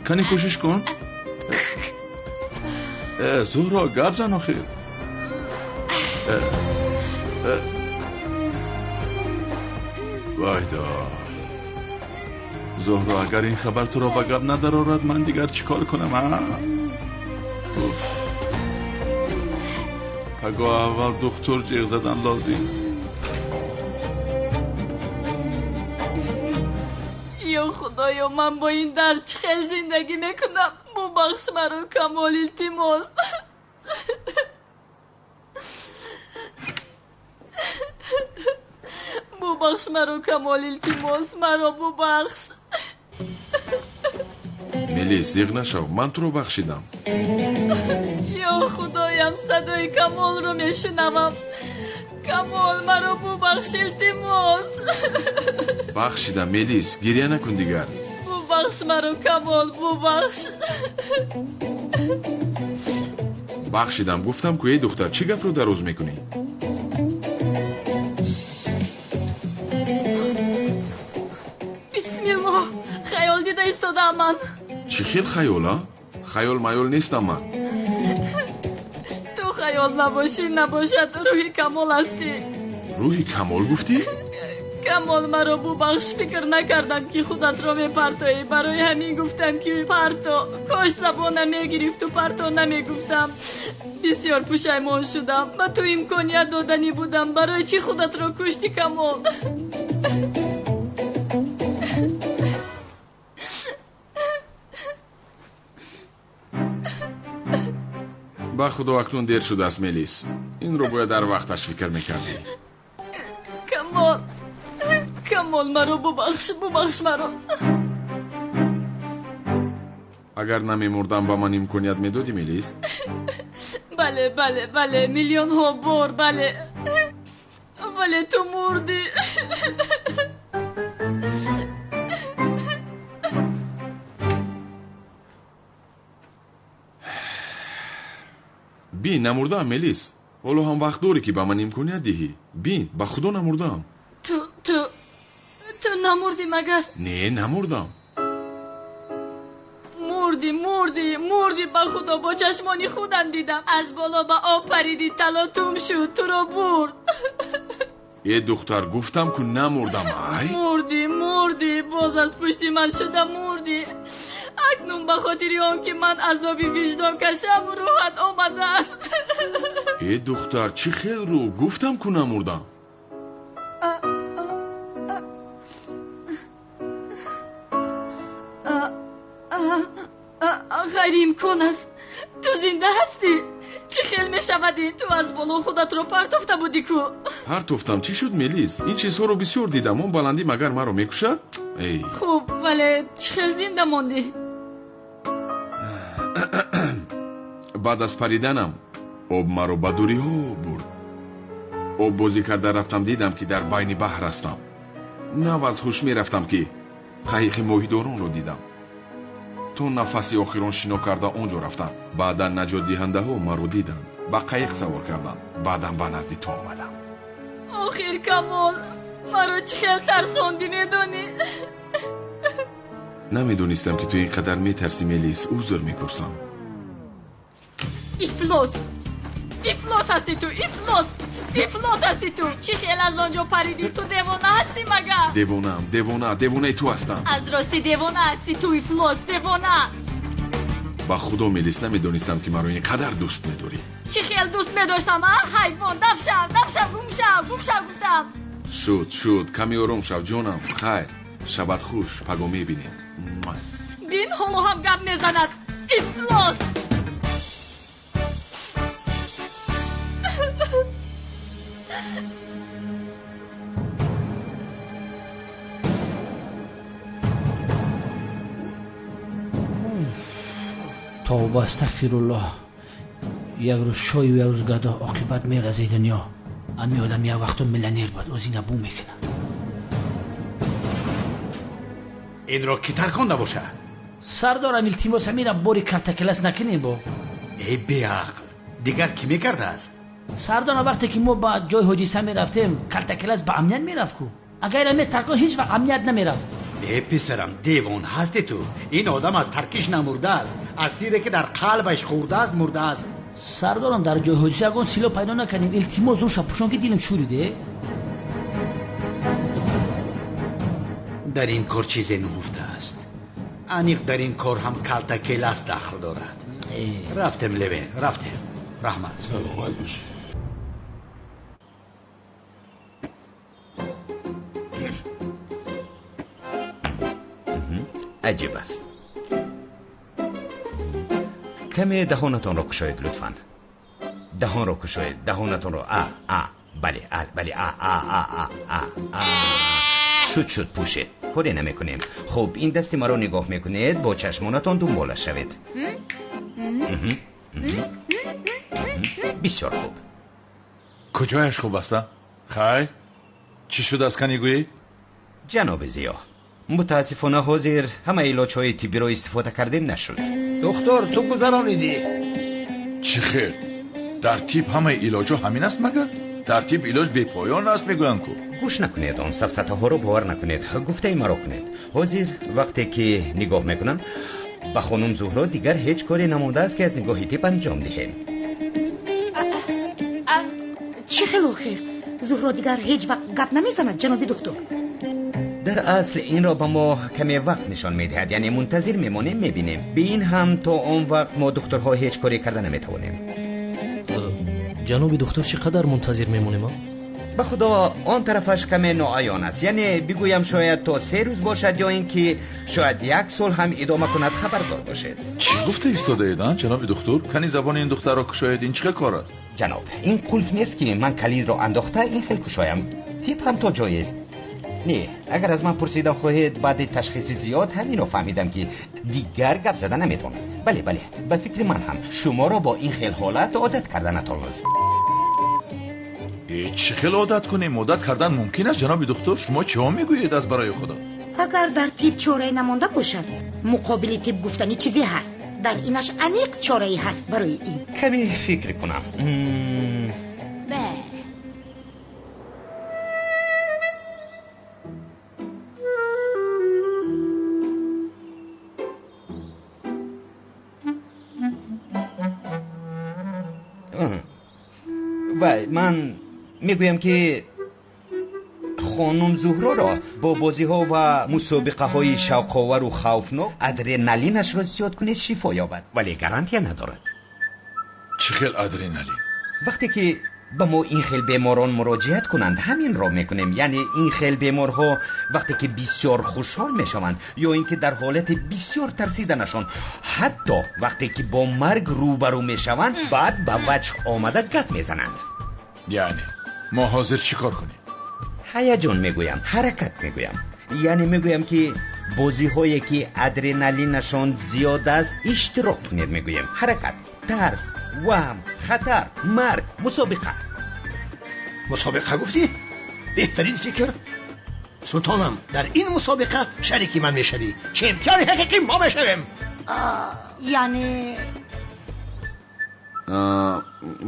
Кани кӯшиш кун. Зуҳро, гап зан охир. Вайдо, Зуҳро, агар ин хабар туро ба гап надарорад, ман дигар чӣ кор кунам? Пагоҳ аввал духтур ҷиғ задан лозим. Ё худоё, ман бо ин дард чӣ хел зиндагӣ мекунам? Бубахш маро, Камол, илтимос. Бубахш маро, Камол, илтимос, маро бубахш. Мелис, зиғ нашав, ман туро бахшидам. Ё худоям, садои Камолро мешунавам. Камол, маро бубахш, илтимос. Бахшидам, Мелис, гиря накун дигар. Бубахш маро, Камол, бубахш. Бахшидам, гуфтам ку, эй духтар, чӣ гапро дароз мекунӣ? Бисмиллоҳ, хаёл дида истодаам ман. Чӣ хел хаёл, а? Хаёл маёл нестам ман. Ту хаёл набошӣ, набошад, рӯҳи Камол ҳастӣ. Рӯҳи Камол гуфтӣ? Камол, маро бубахш, фикр накардам ки худатро мепартоӣ. Барои ҳамин гуфтам ки парто. Кош забонам мегирифту парто намегуфтам. Бисёр пушаймон шудам. Ба ту имконият доданӣ будам. Барои чӣ худатро куштӣ, Камол? Ба худо, акнун дер шудааст, Мелис. Инро бояд дар вақташ фикр мекардӣ. Камол, Камол, маро бубахш, бубахш маро. Агар намемурдам, ба ман имконият медодӣ, Мелис? Бале, бале, бале, миллионҳо бор бале. Вале ту мурдӣ. Бин, намурдаам, Мелис. Ҳоло ҳам вақт дорӣ, ки ба ман имконият диҳӣ. Бин, ба худо намурдаам. Ту, ту, ту намурдӣ магар? Не, намурдам. Мурдӣ, мурдӣ, мурдӣ, ба худо бо чашмони худам дидам. Аз боло ба об паридӣ, талотум шуд, туро бурд. Э духтар, гуфтам ку намурдам, ай? Мурдӣ, мурдӣ, боз аз пушти ман шуда мурдӣ. Акнун ба хотири он ки ман азоби виҷдон кашам, рӯҳат омадааст. Э духтар, чӣ хел рӯ? Гуфтам ку намурдам. Ғайриимкон аст. Ту зинда ҳастӣ? Чӣ хел мешавад ин? Ту аз боло худатро партофта будӣ ку? Партофтам. Чӣ шуд, Мелис? Ин чизҳоро бисёр дидам. Он баландӣ магар маро мекушад? Эй, Хуб, вале чӣ хел зинда мондӣ? Баъд аз париданам об маро ба дуриҳо бурд. Об бозӣ карда рафтам, дидам, ки дар байни баҳр ҳастам. Нав аз ҳуш мерафтам, ки қайиқи моҳидоронро дидам. То нафаси охирон шино карда он ҷо рафтам. Баъдан наҷотдиҳандаҳо маро диданд, ба қайиқ савор карданд. Баъдан ба назди ту омадам. Охир, Камол, маро чӣ хел тарсондӣ, медонӣ? Намедонистам, ки ту ин қадар метарсӣ, Мелис. Узр мепурсам. Ифлос, ифлос ҳастӣ ту, ифлос, ифлос ҳастӣ ту. Чӣ хел аз он ҷо паридӣ? Ту девона ҳастӣ магар? Девонаам, девона, девонаи ту ҳастам. Аз ростӣ девона ҳастӣ ту, ифлос, девона. Ба худо, Мелис, намедонистам, ки маро ин қадар дӯст медорӣ. Чӣ хел дӯст медоштам, а? Ҳайвон, дафшав, дафшав, гум шав, гум шав гуфтам. Шуд, шуд, каме ором шав, ҷонам. Хайр, шабат хуш, паго мебинем. Бин, ҳоло ҳам гап мезанад. Ифлос. Тавба, астағфируллоҳ. Як рӯз шою як рӯз гадо, оқибат меразаи дунё. Ами одам як вақто миллионер буд, оз ина бу мекунад. Инро кӣ тарконда бошад? Сардорам, илтимос, амира бори калтакелас накунем бо. Эй беақл, дигар кӣ мекардааст? Сардорам, вақте ки мо ба ҷои ҳодиса мерафтем, калтакелас ба амният мерафт ку. Агар ина метаркон, ҳеҷ вақт амният намерафт. Э писарам, девон ҳасти ту. Ин одам аз таркиш намурдааст, аз тире ки дар қалбаш хӯрдааст мурдааст. Сардорам, дар ҷои ҳодиса ягон сило пайдо накардем. Илтимос, рӯша пӯшон, ки дилам шӯриде. Дар ин кор чизе нуҳуфта аст. Аниқ дар ин кор ҳам калтакелас дахл дорад. Рафтем, Леве, рафтем. Раҳмат. Саломат бошед. Аҷиб аст. Каме даҳонатонро кушоед, лутфан. Даҳонро кушоед, даҳонатонро. А, а, бале, а, бале, а, а, а, а, а, а. Шуд, шуд, пӯшед. Коре намекунем. Хуб, ин дасти маро нигоҳ мекунед, бо чашмонатон дунболаш шавед. Бисёр хуб. Куҷояш хуб аст? Хайр, чӣ шудааст, кани гӯед? Ҷаноби Зиё, мутаассифона ҳозир ҳама илоҷҳои тиббиро истифода кардем нашуд. Духтур, ту гузаронидӣ. Чӣ хел? Дар тиб ҳамаи илоҷҳо ҳамин аст магар? Дар тиб илоҷ бепоён аст мегӯянд ку. Гӯш накунед, он сафсатаҳоро бовар накунед. Гуфтаи маро кунед. Ҳозир вақте ки нигоҳ мекунам ба хонум Зуҳро, дигар ҳеҷ коре намондааст, ки аз нигоҳи тиб анҷом диҳем. Чӣ хел охир? Зуҳро дигар ҳеҷ вақт гап намезанад, ҷаноби духтур. Дар асл инро ба мо каме вақт нишон медиҳад, яъне мунтазир мемонем, мебинем. Бе ин ҳам то он вақт мо духтурҳо ҳеҷ коре карда наметавонем. Ҷаноби духтур, чӣ қадар мунтазир мемонем? Ба худо, он тарафаш каме ноаён аст. Яъне бигӯям, шояд то 3 рӯз бошад, ё ин ки шояд як сол ҳам идома кунад. Хабардор бошед. Чӣ гуфта истодаед, а, ҷаноби духтур? Кани забони ин духтарро кушоед, ин чӣ хел кор аст? Ҷаноб, ин қулф нест, ки ман калидро андохта ин хел кушоям. Тиб ҳам то ҷоест. Не, агар аз ман пурсидан хоҳед, баъди ташхиси зиёд ҳаминро фаҳмидам, ки дигар гап зада наметавонад. Бале, бале, ба фикри ман ҳам шуморо бо ин хел ҳолат одат карданатон лозим. Чӣ хел одат кунем? Одат кардан мумкин аст, ҷаноби духтур? Шумо чиҳо мегӯед аз барои худо? Агар дар тиб чорае намонда бошад, муқобили тиб гуфтани чизе ҳаст. Дар инаш аниқ чорае ҳаст барои ин. Каме фикр кунам. Вай, ман мегӯям, ки хонум Зуҳроро бо бозиҳо ва мусобиқаҳои шавқовару хавфнок адреналинашро зиёд кунед, шифо ёбад, вале гарантия надорад. Чӣ хел адреналин? Вақте ки ба мо ин хел беморон муроҷиат кунанд, ҳаминро мекунем. Яъне ин хел беморҳо вақте ки бисёр хушҳол мешаванд, ё ин ки дар ҳолати бисёр тарсиданашон, ҳатто вақте ки бо марг рӯбарӯ мешаванд, баъд ба ваҷҳ омада гап мезананд. Яъне Мо ҳозир чӣ кор кунем? Ҳаяҷон мегӯям, ҳаракат мегӯям. Яъне мегӯям ки бозиҳое ки адреналинашон зиёд аст иштирок кунед мегӯем. Ҳаракат, тарс, ваҳм, хатар, марг, мусобиқа. Мусобиқа гуфтӣ? Беҳтарин фикр. Султонам, дар ин мусобиқа шарики ман мешавӣ. Чемпиони ҳақиқӣ мо мешавем. Яъне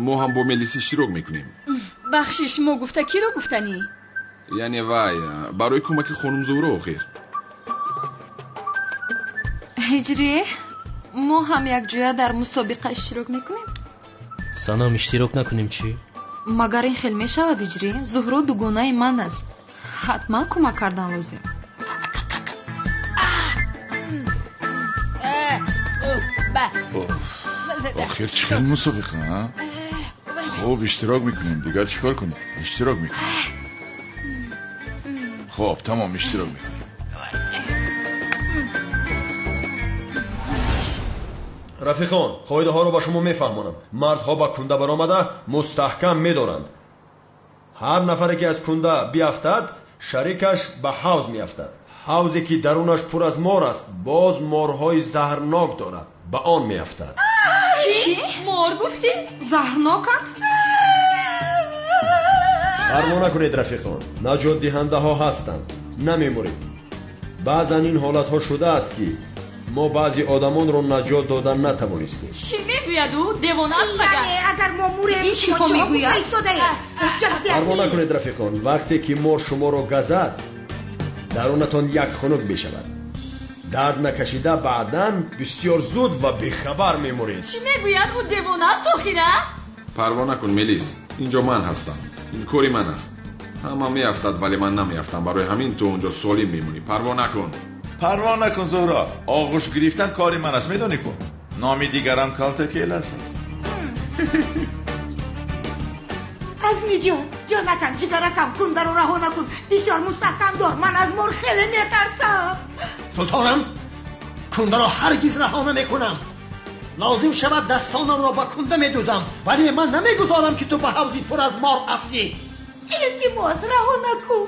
мо ҳам бо Мелис иштирок мекунем. Бахшиш, мо гуфта киро гуфтанӣ? Яъне вай барои кӯмаки хонум Зуҳро охир. Ҳиҷрӣ, мо ҳам якҷоя дар мусобиқа иштирок мекунем? Санам, иштирок накунем чӣ? Магар ин хел мешавад, Ҳиҷрӣ? Зуҳро дугонаи ман аст. Ҳатман кӯмак кардан лозим. Охир чӣ хел мусобиқа, а? Хуб, иштирок мекунем. Дигар чӣ кор кунем? Иштирок мекунем. Хуб, тамом, иштирок мекунем. Рафиқон, қоидаҳоро ба шумо мефаҳмонам. Мардҳо ба кунда баромада мустаҳкам медоранд. Ҳар нафаре ки аз кунда биафтад, шарикаш ба ҳавз меафтад. Ҳавзе ки дарунаш пур аз мор аст, боз морҳои заҳрнок дорад, ба он меафтад. Чӣ? Мор гуфтӣ? Заҳрноканд? Парво накунед рафиқон, наҷотдиҳандаҳо ҳастанд, намемуред. Баъзан ин ҳолатҳо шудааст ки мо баъзе одамонро наҷот додан натавонистем. Чӣ мегӯяд ӯ? Девона аст магар? Яъне агар мо мурем, ин чӣ шумо мегӯяд? Истодаед. Парво накунед рафиқон, вақте ки мор шуморо газад, дарунатон як хунук мешавад. Дард накашида баъдан бисёр зуд ва бехабар мемуред. Чӣ мегӯяд ӯ? Девона аст охира? Парво накун Мелис, инҷо ман ҳастам. Ин кори ман аст. Ҳама меафтад, вале ман намеафтам. Барои ҳамин ту онҷо солим мемонӣ. Парво накун. Парво накун Зуҳро, оғӯш гирифтан кори ман аст, медонӣ ку? Номи дигарам Калтакелас аст. Азми ҷон, ҷонакам, ҷигаракам, кундаро раҳо накун. Бисёр мустаҳкам дор. Ман аз мор хеле метарсам. Султонам, кундаро ҳаргиз раҳо намекунам. Лозим шавад дастонамро ба кунда медӯзам, вале ман намегузорам ки ту ба ҳавзи пур аз мор афтӣ. Илтимос, раҳо накун.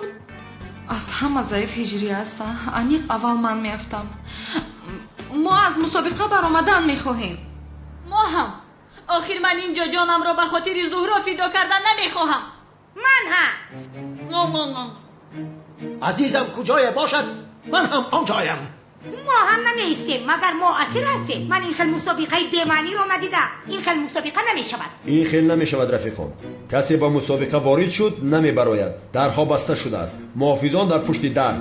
Аз ҳама заиф Ҳиҷрӣ аст. Аниқ аввал ман меафтам. Мо аз мусобиқа баромадан мехоҳем. Мо ҳам. Охир ман инҷо ҷонамро ба хотири Зуҳро фидо кардан намехоҳам. Ман ҳам. Азизам куҷое бошад, ман ҳам он ҷоям. Мо ҳам намеистем, магар мо асир ҳастем. Ман ин хел мусобиқаи бемаъниро надидам. Ин хел мусобиқа намешавад. Ин хел намешавад рафиқон. Касе ба мусобиқа ворид шуд, намебарояд. Дарҳо баста шудааст. Муҳофизон дар пушти дар.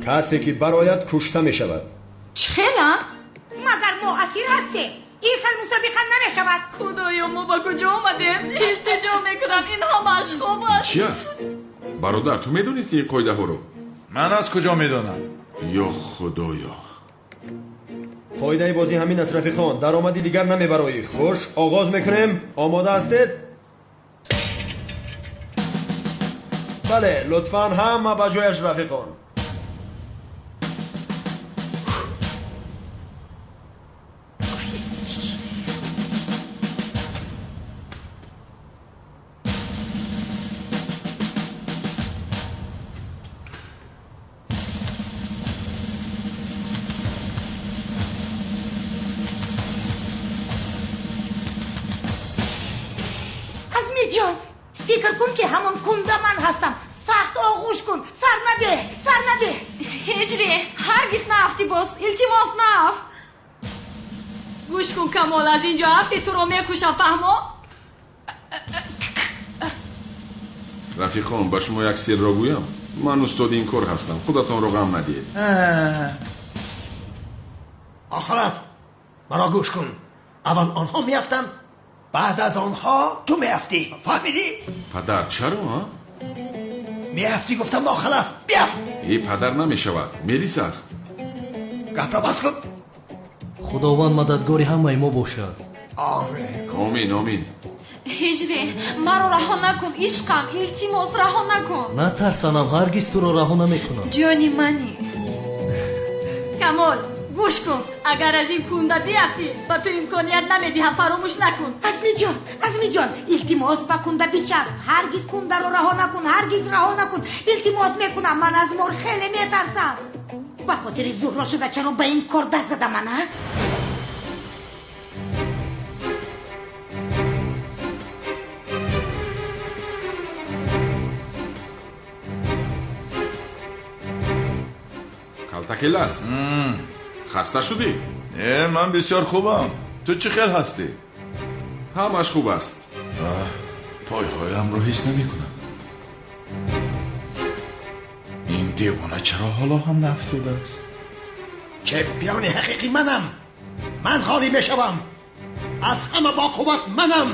Касе ки барояд кушта мешавад. Чӣ хела? Магар мо асир ҳастем. Ин хел мусобиқа намешавад. Худоё, мо ба куҷо омадем? Илтиҷо мекунам, ин ҳамааш хоб аст. Чӣ аст? Бародар, ту медонисти ин қоидаҳоро? Ман аз куҷо медонам? Ё худоё. Қоидаи бозӣ ҳамин аст рафиқон. Даромади дигар намебароӣ. Хуш, оғоз мекунем. Омода ҳастед? Бале, лутфан ҳама ба ҷояш рафиқон. Азми ҷон, фикр кун ки ҳамон кунда ман ҳастам. Сахт оғӯш кун, сар надеҳ, сар надеҳ. Ҳиҷрӣ, ҳаргиз наафтӣ боз, илтимос наафт. Гӯш кун Камол, аз инҷо афти туро мекушам, фаҳмо? Рафиқон, ба шумо як сирро гӯям. Ман устоди ин кор ҳастам. Худатонро ғам надиҳед. Охират, маро гӯш кун. Аввал онҳо меафтанд, баъд аз онҳо ту меафтӣ. Фаҳмидӣ? Падар, чаро, а? Меафтӣ гуфтам, нохалаф, биафт. Э, падар, намешавад. Мелис аст. Гапро бас кун. Худованд мададгори ҳамаи мо бошад. Омин. Омин, омин. Ҳиҷрӣ, маро раҳо накун, ишқам, илтимос раҳо накун. Натарсанам, ҳаргиз туро раҳо намекунам. Ҷони мани. Камол, Гӯш кун, агар аз ин кунда биафтӣ, ба ту имконият намедиҳам, фаромӯш накун. Азмиҷон, Азмиҷон, илтимос ба кунда бичасп. Ҳаргиз кундаро раҳо накун, ҳаргиз раҳо накун. Илтимос мекунам, ман аз мор хеле метарсам. Ба хотири Зуҳро шуда чаро ба ин кор даст задам ман, а? Калтакелас, хаста шудӣ? Не, ман бисёр хубам. Ту чӣ хел ҳастӣ? Ҳамаш хуб аст. Пойҳоямро ҳис намекунам. Ин девона чаро ҳоло ҳам наафтодааст? Чемпиони ҳақиқӣ манам. Ман ғолиб мешавам. Аз ҳама боқувват манам.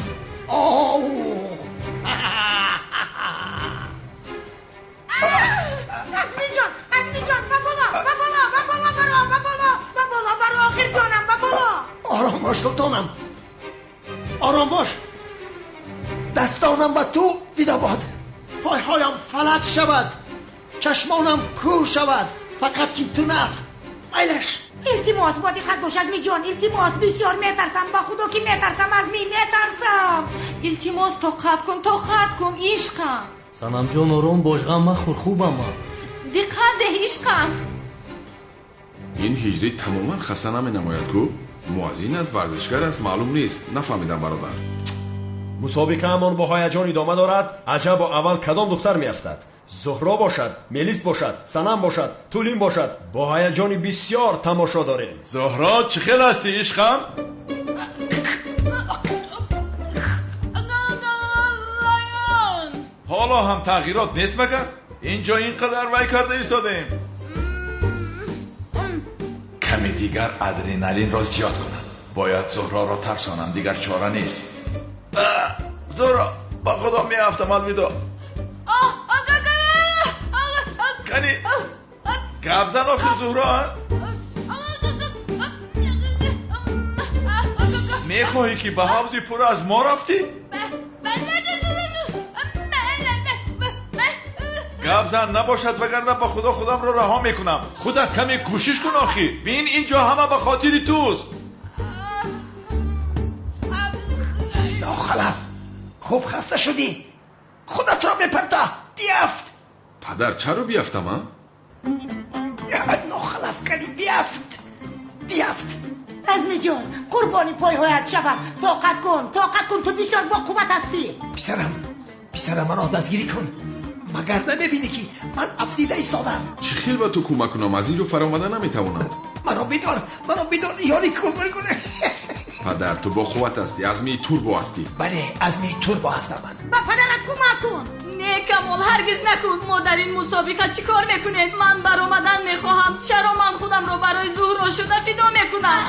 Азмиҷон, Азмиҷон, ба боло, ба боло, ба боло баро, ба боло, ба боло баро, охир ҷонам, ба боло. Ором бош, султонам. Ором бош. Дастонам ба ту фидо бод. Пойҳоям фалаҷ шавад. Чашмонам кӯр шавад. Фақат ки ту нафт. Майлаш. Илтимос, бо диққат бош, Азмиҷон, илтимос, бисёр метарсам, ба худо ки метарсам, Азми, метарсам. Илтимос, тоқат кун, тоқат кун, ишқам. Санамҷон, ором бош, ғам махӯр, хубам ман. Диққат деҳ, ишқам. Ин ҳиҷрӣ тамоман хаста наменамояд ку? Муаззин аст, варзишгар аст, маълум нест. Нафаҳмидам, бародар. Мусобиқаамон бо ҳаяҷон идома дорад. Аҷабо аввал кадом духтар меафтад? Зуҳро бошад, Мелис бошад, Санам бошад, Тулин бошад. Бо ҳаяҷони бисёр тамошо дорем. Зуҳро, чӣ хел ҳастӣ, ишқам? Ҳоло ҳам тағйирот нест магар? Инҷо ин қадар вай карда истодаем. Каме дигар адреналинро зиёд кунам. Бояд Зуҳроро тарсонам, дигар чора нест. Зуҳро, ба худо меафтам, алвидо. Кани, гап зан охир, Зуҳро. Мехоҳӣ ки ба ҳавзи пур аз мо рафтӣ? Гап зан набошад, вагарна ба худо худамро раҳо мекунам. Худат каме кӯшиш кун охир. Бин, инҷо ҳама ба хотири туст. Нохалаф, хуб хаста шудӣ. Худатро мепарта, биафт. Падар, чаро биафтам, а? Нохалаф, кани биафт, биафт. Азмиҷон, қурбони пойҳоят шавам. Тоқат кун, тоқат кун, ту бисёр боқувват ҳастӣ. Писарам, писарам, маро дастгирӣ кун. Магар намебинӣ ки ман афтида истодам? Чӣ хел ба ту кӯмак кунам? Аз ин ҷо фаромада наметавонам. Маро бидор, маро бидор, ёрӣ кун. Падар, ту бо қувват ҳастӣ, азмии турбо ҳастӣ. Бале, азмии турбо ҳастам ман. Ба падарат кӯмак кун. Не, Камол, ҳаргиз накун. Мо дар ин мусобиқа чӣ кор мекунем? Ман баромадан мехоҳам. Чаро ман худамро барои Зуҳро шуда фидо мекунам?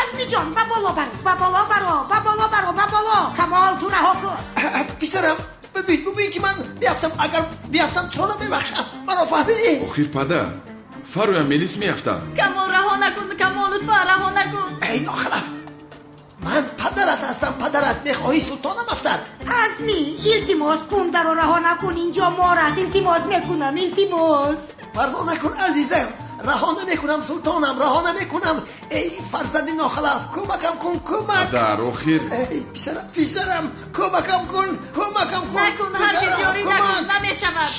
Азмиҷон, ба боло баро, ба боло баро, ба боло баро, ба боло. Камол, ту раҳо кун. Писарам, бибин, бибин ки ман биафтам. Агар биафтам, туро намебахшам. Маро фаҳмидӣ? Охир падар, фароям Мелис меафтад. Камол, раҳо накун. Камол, лутфан раҳо накун. Эй нохалаф, ман падарат ҳастам, падарат. Мехоҳӣ султонам афтад? Азми, илтимос, кундаро раҳо накун. Инҷо мор аст. Илтимос мекунам, илтимос. Парво накун, азизам, раҳо намекунам, султонам, раҳо намекунам. Эй фарзанди нохалаф, кӯмакам кун, кӯмак. Падар, охир. Эй писарам, писарам, кӯмакам кун, кӯмакам кун. Накун, ҳаргиз ёрӣ накун, намешавад.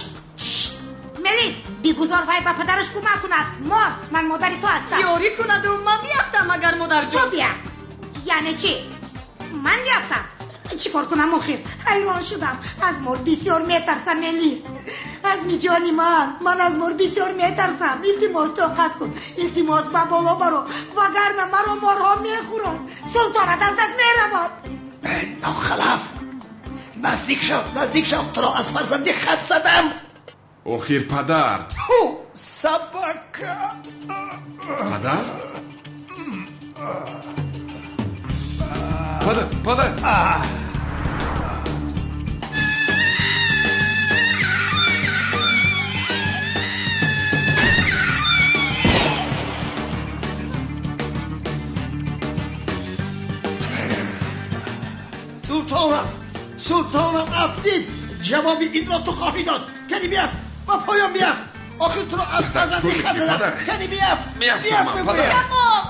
Мелис, бигузор вай ба падараш кӯмак кунад. Мор, ман модари ту ҳастам. Ёрӣ кунаду ман биафтам агар модарҷон. Ту биафт. Яъне чӣ? Ман биафтам? Чӣ кор кунам охир? Ҳайрон шудам. Аз мор бисёр метарсам, Мелис. Азмиҷони ман, ман аз мор бисёр метарсам. Илтимос, тоқат кун. Илтимос, ба боло баро, вагарна маро морҳо мехӯранд. Султонат аз даст меравад. Нохалаф, наздик шав, наздик шав, туро аз фарзанди хат задам. Охир падар. Ҳу, собака. Падар? Падар, падар. Султонам, султонам афтид. Ҷавоби инро ту хоҳӣ дод. Кани биафт, ба поён биафт. Охир туро аз фарзандӣ хат задам. Кани биафт. Меафтам ман, падар. Камол!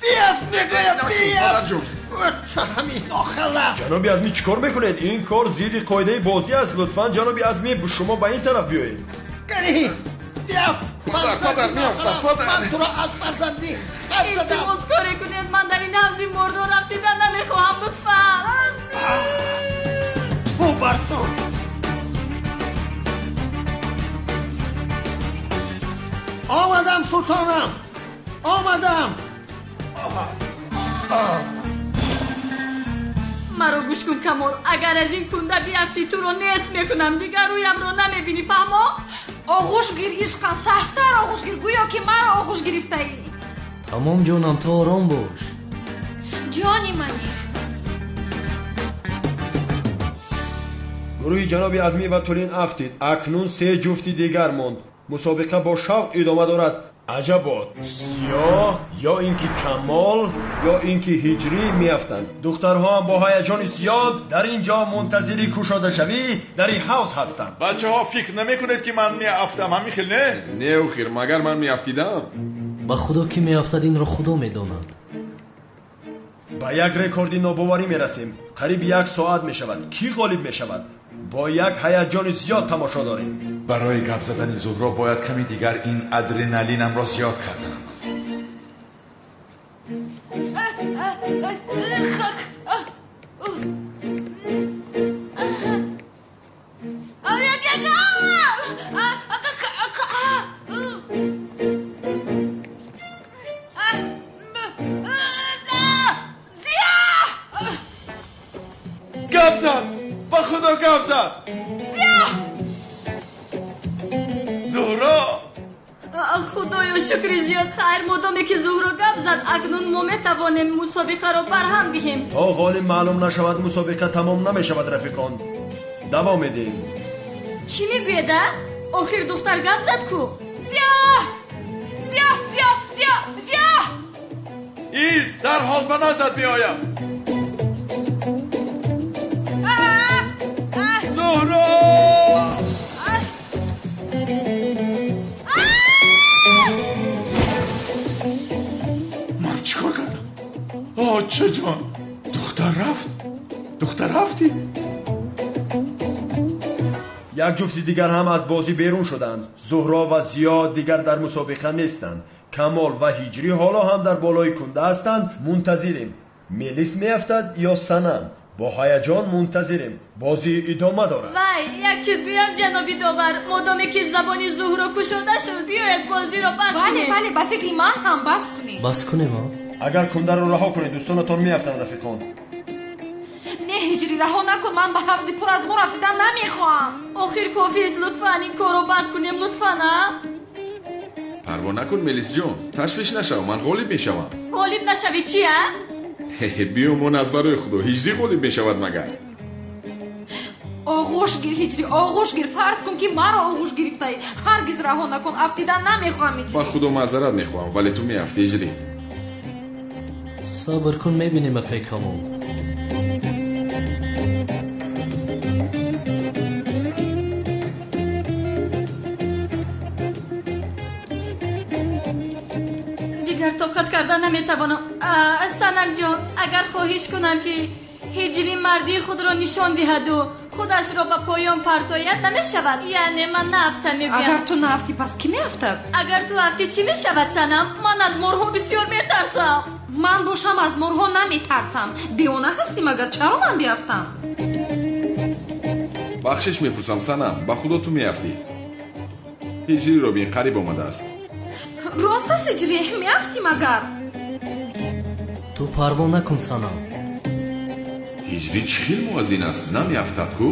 Биафт мегӯям, биафт. Падарҷон. Ҳамин нохала. Ҷаноби Азмӣ чӣ кор мекунед? Ин кор зидди қоидаи бозӣ аст. Лутфан ҷаноби Азмӣ шумо ба ин тараф биёед. Кани биафт. Падар, падар, меафтам, падар. Ман туро аз фарзандӣ хат задам. Илтимос коре кунед, ман дар ин ҳавзи мурдор рафтидан намехоҳам, лутфан. Фу бар ту. Омадам султонам, омадам. Маро гӯш кун Камол, агар аз ин кунда биафтӣ туро нест мекунам, дигар рӯямро намебинӣ, фаҳмо? Оғӯш гир ишқам, сахттар оғӯш гир, гӯё ки маро оғӯш гирифтаӣ. Тамом ҷонам, ту ором бош. Ҷони мани. Гурӯҳи ҷаноби Азмӣ ва Тулин афтид. Акнун се ҷуфти дигар монд. Мусобиқа бо шавқ идома дорад. Аҷабо, Сиёҳ ё ин ки Камол ё ин ки Ҳиҷрӣ меафтанд. Духтарҳо ҳам бо ҳаяҷони зиёд дар ин ҷо мунтазири кушодашавӣ дар ин ҳавз ҳастанд. Бачаҳо фикр намекунед ки ман меафтам, ҳамин хел не? Не, охир, магар ман меафтидам? Ба худо ки меафтад инро худо медонад. Ба як рекорди нобоварӣ мерасем. Қариб як соат мешавад. Кӣ ғолиб мешавад? Бо як ҳаяҷони зиёд тамошо дорем. Барои гап задани Зуҳро бояд ками дигар ин адреналинамро зиёд карданам. Гап зад! Ба худо гап зад! Зуҳро! Худоё, шукри зиёд. Хайр, модоме ки Зуҳро гап зад, акнун мо метавонем мусобиқаро барҳам диҳем. То ғолиб маълум нашавад, мусобиқа тамом намешавад, рафиқон. Давом медиҳем. Чӣ мегӯед, а? Охир духтар гап зад ку? Зиё! Зиё, зиё, зиё, зиё! Из, дарҳол ба наздат меоям. Зуҳро! Ман чӣ кор кардам? Оча ҷон, духтар рафт, духтар рафтӣ. Як ҷуфти дигар ҳам аз бозӣ берун шуданд. Зуҳро ва Зиё дигар дар мусобиқа нестанд. Камол ва Ҳиҷрӣ ҳоло ҳам дар болои кунда ҳастанд. Мунтазирем. Мелис меафтад ё Санам? Бо ҳаяҷон мунтазирем. Бозӣ идома дорад. Вай, як чиз гӯям ҷаноби довар, модоме ки забони Зуҳро кушода шуд, биёед бозиро бас Бале, кунем. бале, ба фикри ман ҳам бас кунем. Бас кунем, а? Агар кундаро раҳо кунед, дӯстонатон меафтанд, рафиқон. Не, Ҳиҷрӣ, раҳо накун, ман ба ҳавзи пур аз мор афтидан намехоҳам. Охир кофист, лутфан ин корро бас кунем, лутфан, а? Парво накун, Мелисҷон, ташвиш нашав, ман ғолиб мешавам. Ғолиб нашавӣ чи, а? Биёмон аз барои худо, Ҳиҷрӣ ғолиб мешавад магар? Оғӯш гир, Ҳиҷрӣ, оғӯш гир. Фарз кун ки маро оғӯш гирифтаӣ. Ҳаргиз раҳо накун, афтидан намехоҳам, Ҳиҷрӣ. Ба худо маъзарат мехоҳам, вале ту меафтӣ, Ҳиҷрӣ. Сабр кун, мебинем акай Камол. Дигар тоқат карда наметавонам. Санамҷон, агар хоҳиш кунам ки Ҳиҷрӣ мардии худро нишон диҳаду худашро ба поён партояд, намешавад? Яъне ман наафтам, мегӯям. Агар ту наафтӣ, пас кӣ меафтад? Агар ту афтӣ, чӣ мешавад, Санам? Ман аз морҳо бисёр метарсам. Ман бошам аз морҳо наметарсам. Девона ҳастӣ магар? Чаро ман биафтам? Бахшиш мепурсам, Санам, ба худо ту меафтӣ. Ҳиҷриро бин, қариб омадааст. Рост аст, Ҳиҷрӣ, меафтӣ магар? Ту парво накун, Санам. Ҳиҷрӣ чӣ хел муаззин аст, намеафтад ку?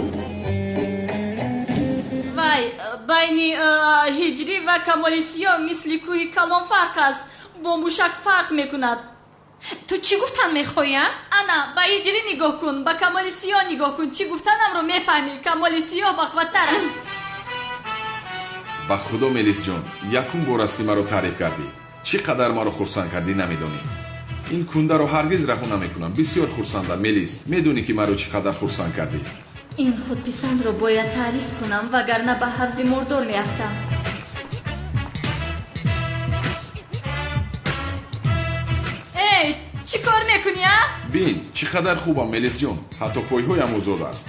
Вай, байни Ҳиҷрӣ ва Камоли Сиёҳ мисли кӯҳи калон фарқ аст. Бо мушак фарқ мекунад. Ту чӣ гуфтан мехоҳӣ, а? Ана, ба Ҳиҷрӣ нигоҳ кун, ба Камоли Сиёҳ нигоҳ кун. Чӣ гуфтанамро мефаҳмӣ? Камоли Сиёҳ бахваттар аст. Ба худо, Мелисҷон, якум бор аст ки маро таъриф кардӣ. Чӣ қадар маро хурсанд кардӣ намедонӣ. Ин кундаро ҳаргиз раҳо намекунам. Бисёр хурсандам, Мелис. Медонӣ ки маро чӣ қадар хурсанд кардӣ. Ин худписандро бояд таъриф кунам, вагарна ба ҳавзи мурдор меафтам. Чӣ кор мекунӣ, а? Бин, чӣ қадар хубам, Мелисҷон. Ҳатто пойҳоям озод аст.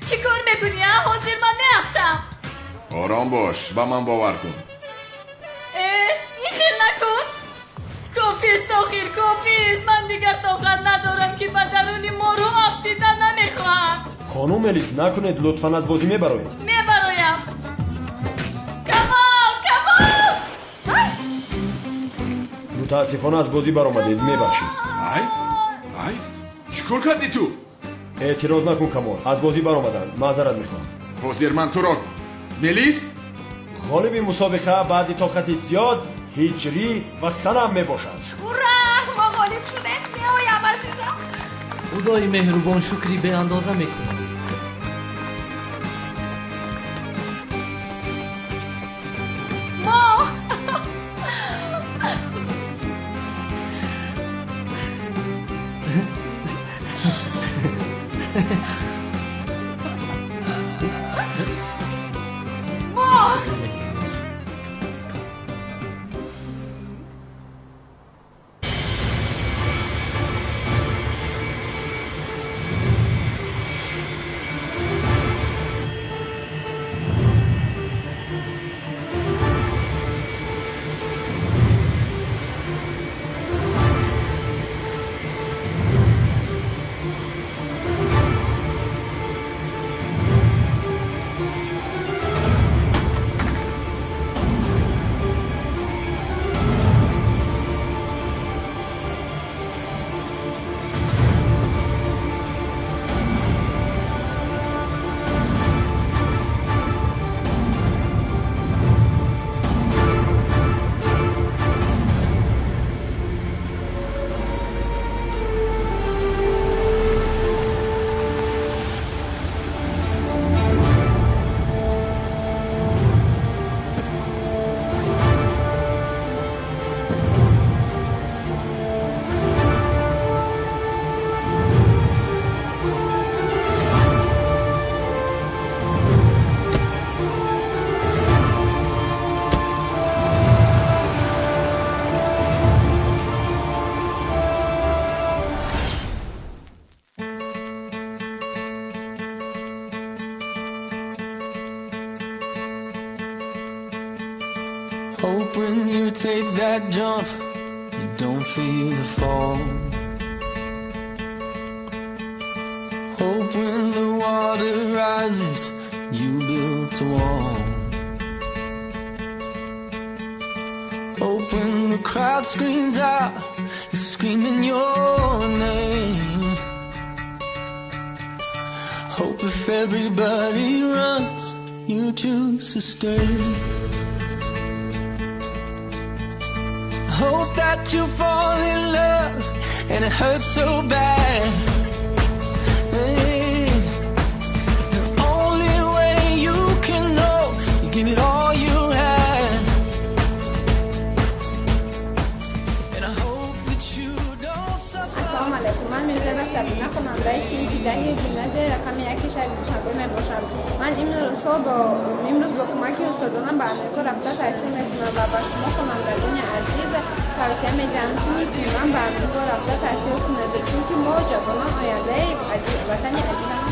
Чӣ кор мекунӣ, а? Ҳозир ман меафтам. Ором бош, ба ман бовар кун. Э, ин хел накун. Кофист, охир, кофист. Ман дигар тоқат надорам, ки ба даруни морҳо афтида намехоҳам. Хонум Мелис, накунед, лутфан, аз бозӣ мебароед. Мебароям. Камол, Камол! Мутаассифона, аз бозӣ баромадед, мебахшед. Ай, ай, чӣ кор кардӣ ту? Эътироз накун, Камол, аз бозӣ баромаданд, маъзарат мехоҳам. Ҳозир ман туро, Мелис. Ғолиби мусобиқа баъди тоқати зиёд Ҳиҷрӣ ва Санам мебошад. Ура, мо ғолиб шудем! Меоям, азизам. Худои меҳрубон, шукри беандоза мекунам. Мо мо Hope when you take that jump, you don't feel the fall. Hope when the water rises, you built a wall. Hope when the crowd screams out, you're screaming your name. Hope if everybody runs, you choose to stay. Hope that you fall in love and it hurts so bad. Hey, the only way you can know, you give it all you had. And I hope that you don't suffer. Ассалому алайкум, ман Мирзоева Сабина, хонандаи синфи 10 гимназияи рақами 1 шаҳри Душанбе мебошам. Ман имрӯз бо кӯмаки устодонам ба Амрико рафта таҳсил мекунам ва ба шумо, хонандагони азиз, тавсия медиҳам, ки муслиман ба Амрико рафта таҳсил кунед, чунки мо ҷавонон ояндаи ватани азизам.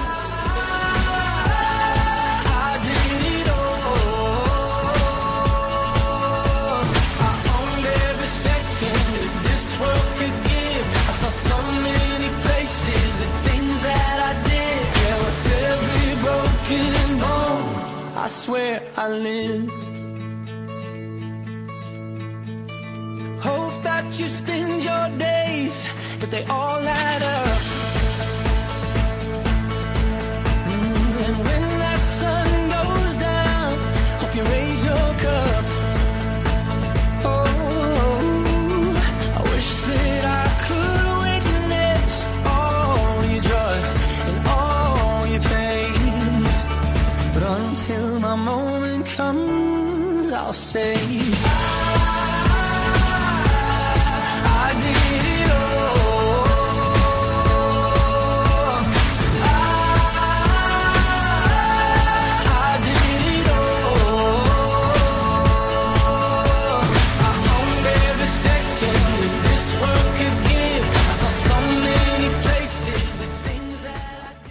I did it all. I owned every second that this world could give. I saw so many places, the things that I did. Yeah, with every broken bone, I swear I lived. Hope that you spend your days, but they all add up. And when that sun goes down, hope you raise your cup. Oh, I wish that I could witness all your joy and all your pain. But until my moment comes, I'll say, I did it all.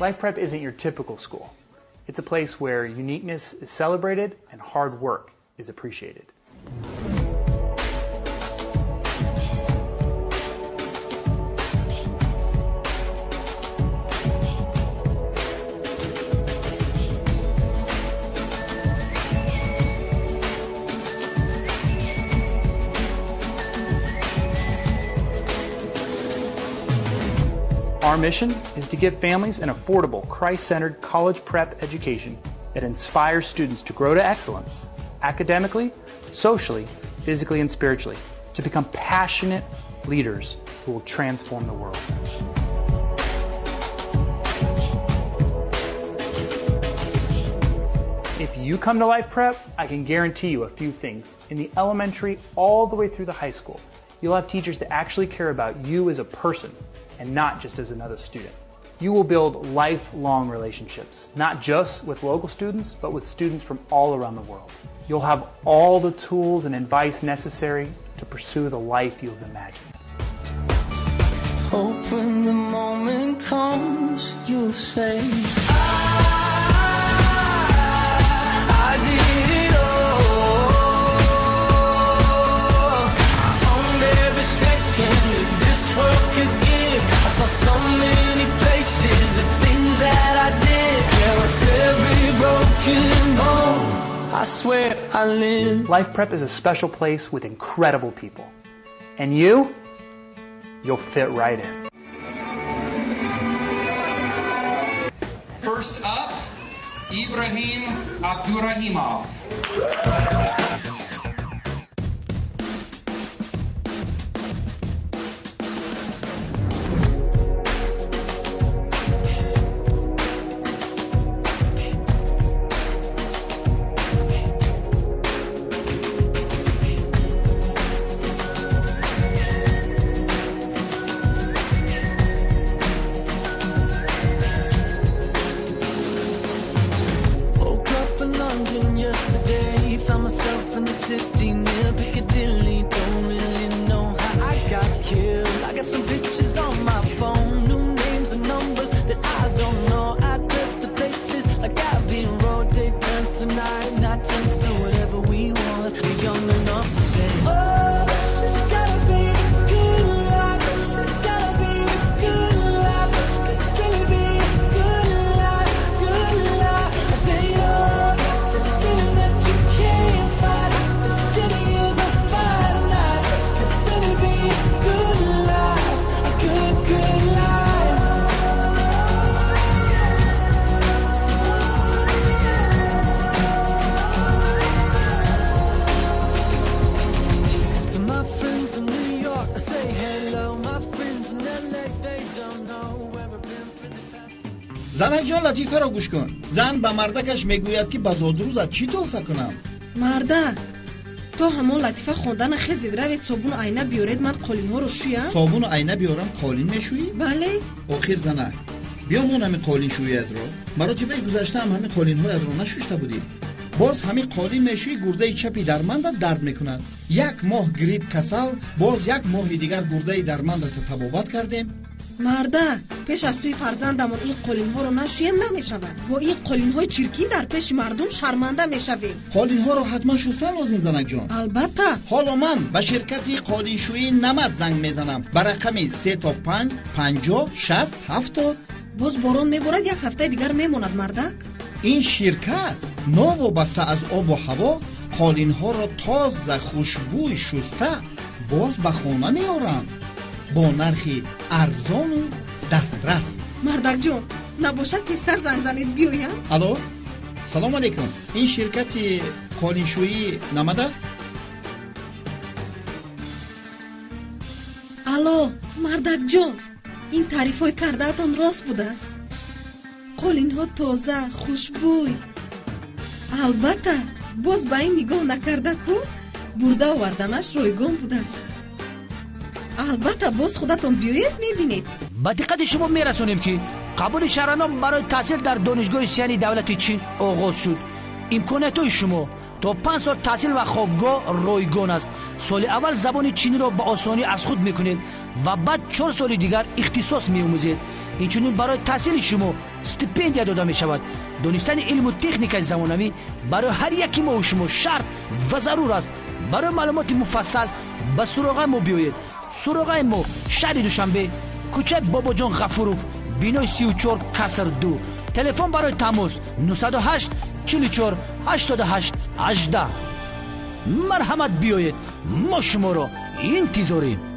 Life Prep isn't your typical school. It's a place where uniqueness is celebrated and hard work is appreciated. Our mission is to give families an affordable, Christ-centered college prep education that inspires students to grow to excellence, academically, socially, physically, and spiritually, to become passionate leaders who will transform the world. If you come to Life Prep, I can guarantee you a few things. In the elementary all the way through the high school, you'll have teachers that actually care about you as a person and not just as another student. You will build lifelong relationships, not just with local students, but with students from all around the world. You'll have all the tools and advice necessary to pursue the life you've imagined. Hope when the moment comes, you'll say, I did it all. I owned every second that this world could give. I saw so many places, the things that I did. Yeah, with every broken bone, I swear I live. Life Prep is a special place with incredible people. And you, you'll fit right in. First up, Ibrahim Abdurahimov. Woke up in London yesterday, found myself in the city near Piccadilly. Don't really know how I got killed. I got some pictures on my phone, new names and numbers that I don't know. Address to places like Abbey Road. Day turns to night, night turns to whatever we want. We're young enough to say, oh, this has gotta be the good life. This has gotta be the good life. This could really be the good life, good life. I say, oh, this feeling that you can't fight. The city is on fire tonight. This could really be a good life, a good, good life. To my friends in New York, I say hello. My friends in LA, they don't know where I've been for the past. Занакҷон, латифаро гӯш кун. Зан ба мардакаш мегӯяд, ки ба зодрӯзат чӣ тӯҳфа кунам? Мардак, то ҳамон латифа хондана хезед, равед собуну айна биёред, ман қолинҳоро шӯям. Собуну айна биёрам, қолин мешӯӣ? Бале. Охир занак, биёмон ҳамин қолиншӯиятро. Маротибаи гузаштаам ҳамин қолинҳоятро нашушта будӣ. Боз ҳамин қолин мешӯӣ, гурдаи чапи дармандат дард мекунад. Як моҳ грипп касал, боз як моҳи дигар гурдаи дармандатро табобат кардем. Мардак, пеш аз тӯи фарзандамон ин қолинҳоро нашӯем намешавад. Бо ин қолинҳои чиркин дар пеши мардум шарманда мешавем. Қолинҳоро ҳатман шустан лозим, занакҷон. Албатта. Ҳоло ман ба ширкати қолиншӯии Намад занг мезанам ба рақами 3 то 5 50 60 70. Боз борон меборад, як ҳафтаи дигар мемонад, мардак. Ин ширкат новобаста аз обу ҳаво қолинҳоро тоза хушбӯй шуста боз ба хона меоранд бо нархи арзону дастрас. Мардакҷон, набошад тезтар занг занед, биёям. Алло, салому алейкум. Ин ширкати қолиншӯии Намад аст? Алло, мардакҷон, ин таърифҳои кардаатон рост будааст. Қолинҳо тоза, хушбӯй. Албатта, боз ба ин нигоҳ накарда ку бурда оварданаш ройгон будааст. Албатта, боз худатон биёед, мебинед. Ба диққати шумо мерасонем, ки қабули шаҳрвандон барои таҳсил дар Донишгоҳи Сияни давлати Чин оғоз шуд. Имкониятҳои шумо то 5 сол таҳсил ва хобгоҳ ройгон аст. Соли аввал забони чиниро ба осонӣ аз худ мекунед ва баъд 4 соли дигар ихтисос меомӯзед. Инчунин барои таҳсили шумо стипендия дода мешавад. Донистани илму техникаи замонавӣ барои ҳар яки мову шумо шарт ва зарур аст. Барои маълумоти муфассал ба суроғаи мо биёед. Суроғаи мо шаҳри Душанбе, кӯчаи Бобоҷон Ғафуров, бинои 34 каср 2. Телефон барои тамос 908 44 88 18. Марҳамат, биёед, мо шуморо интизорем.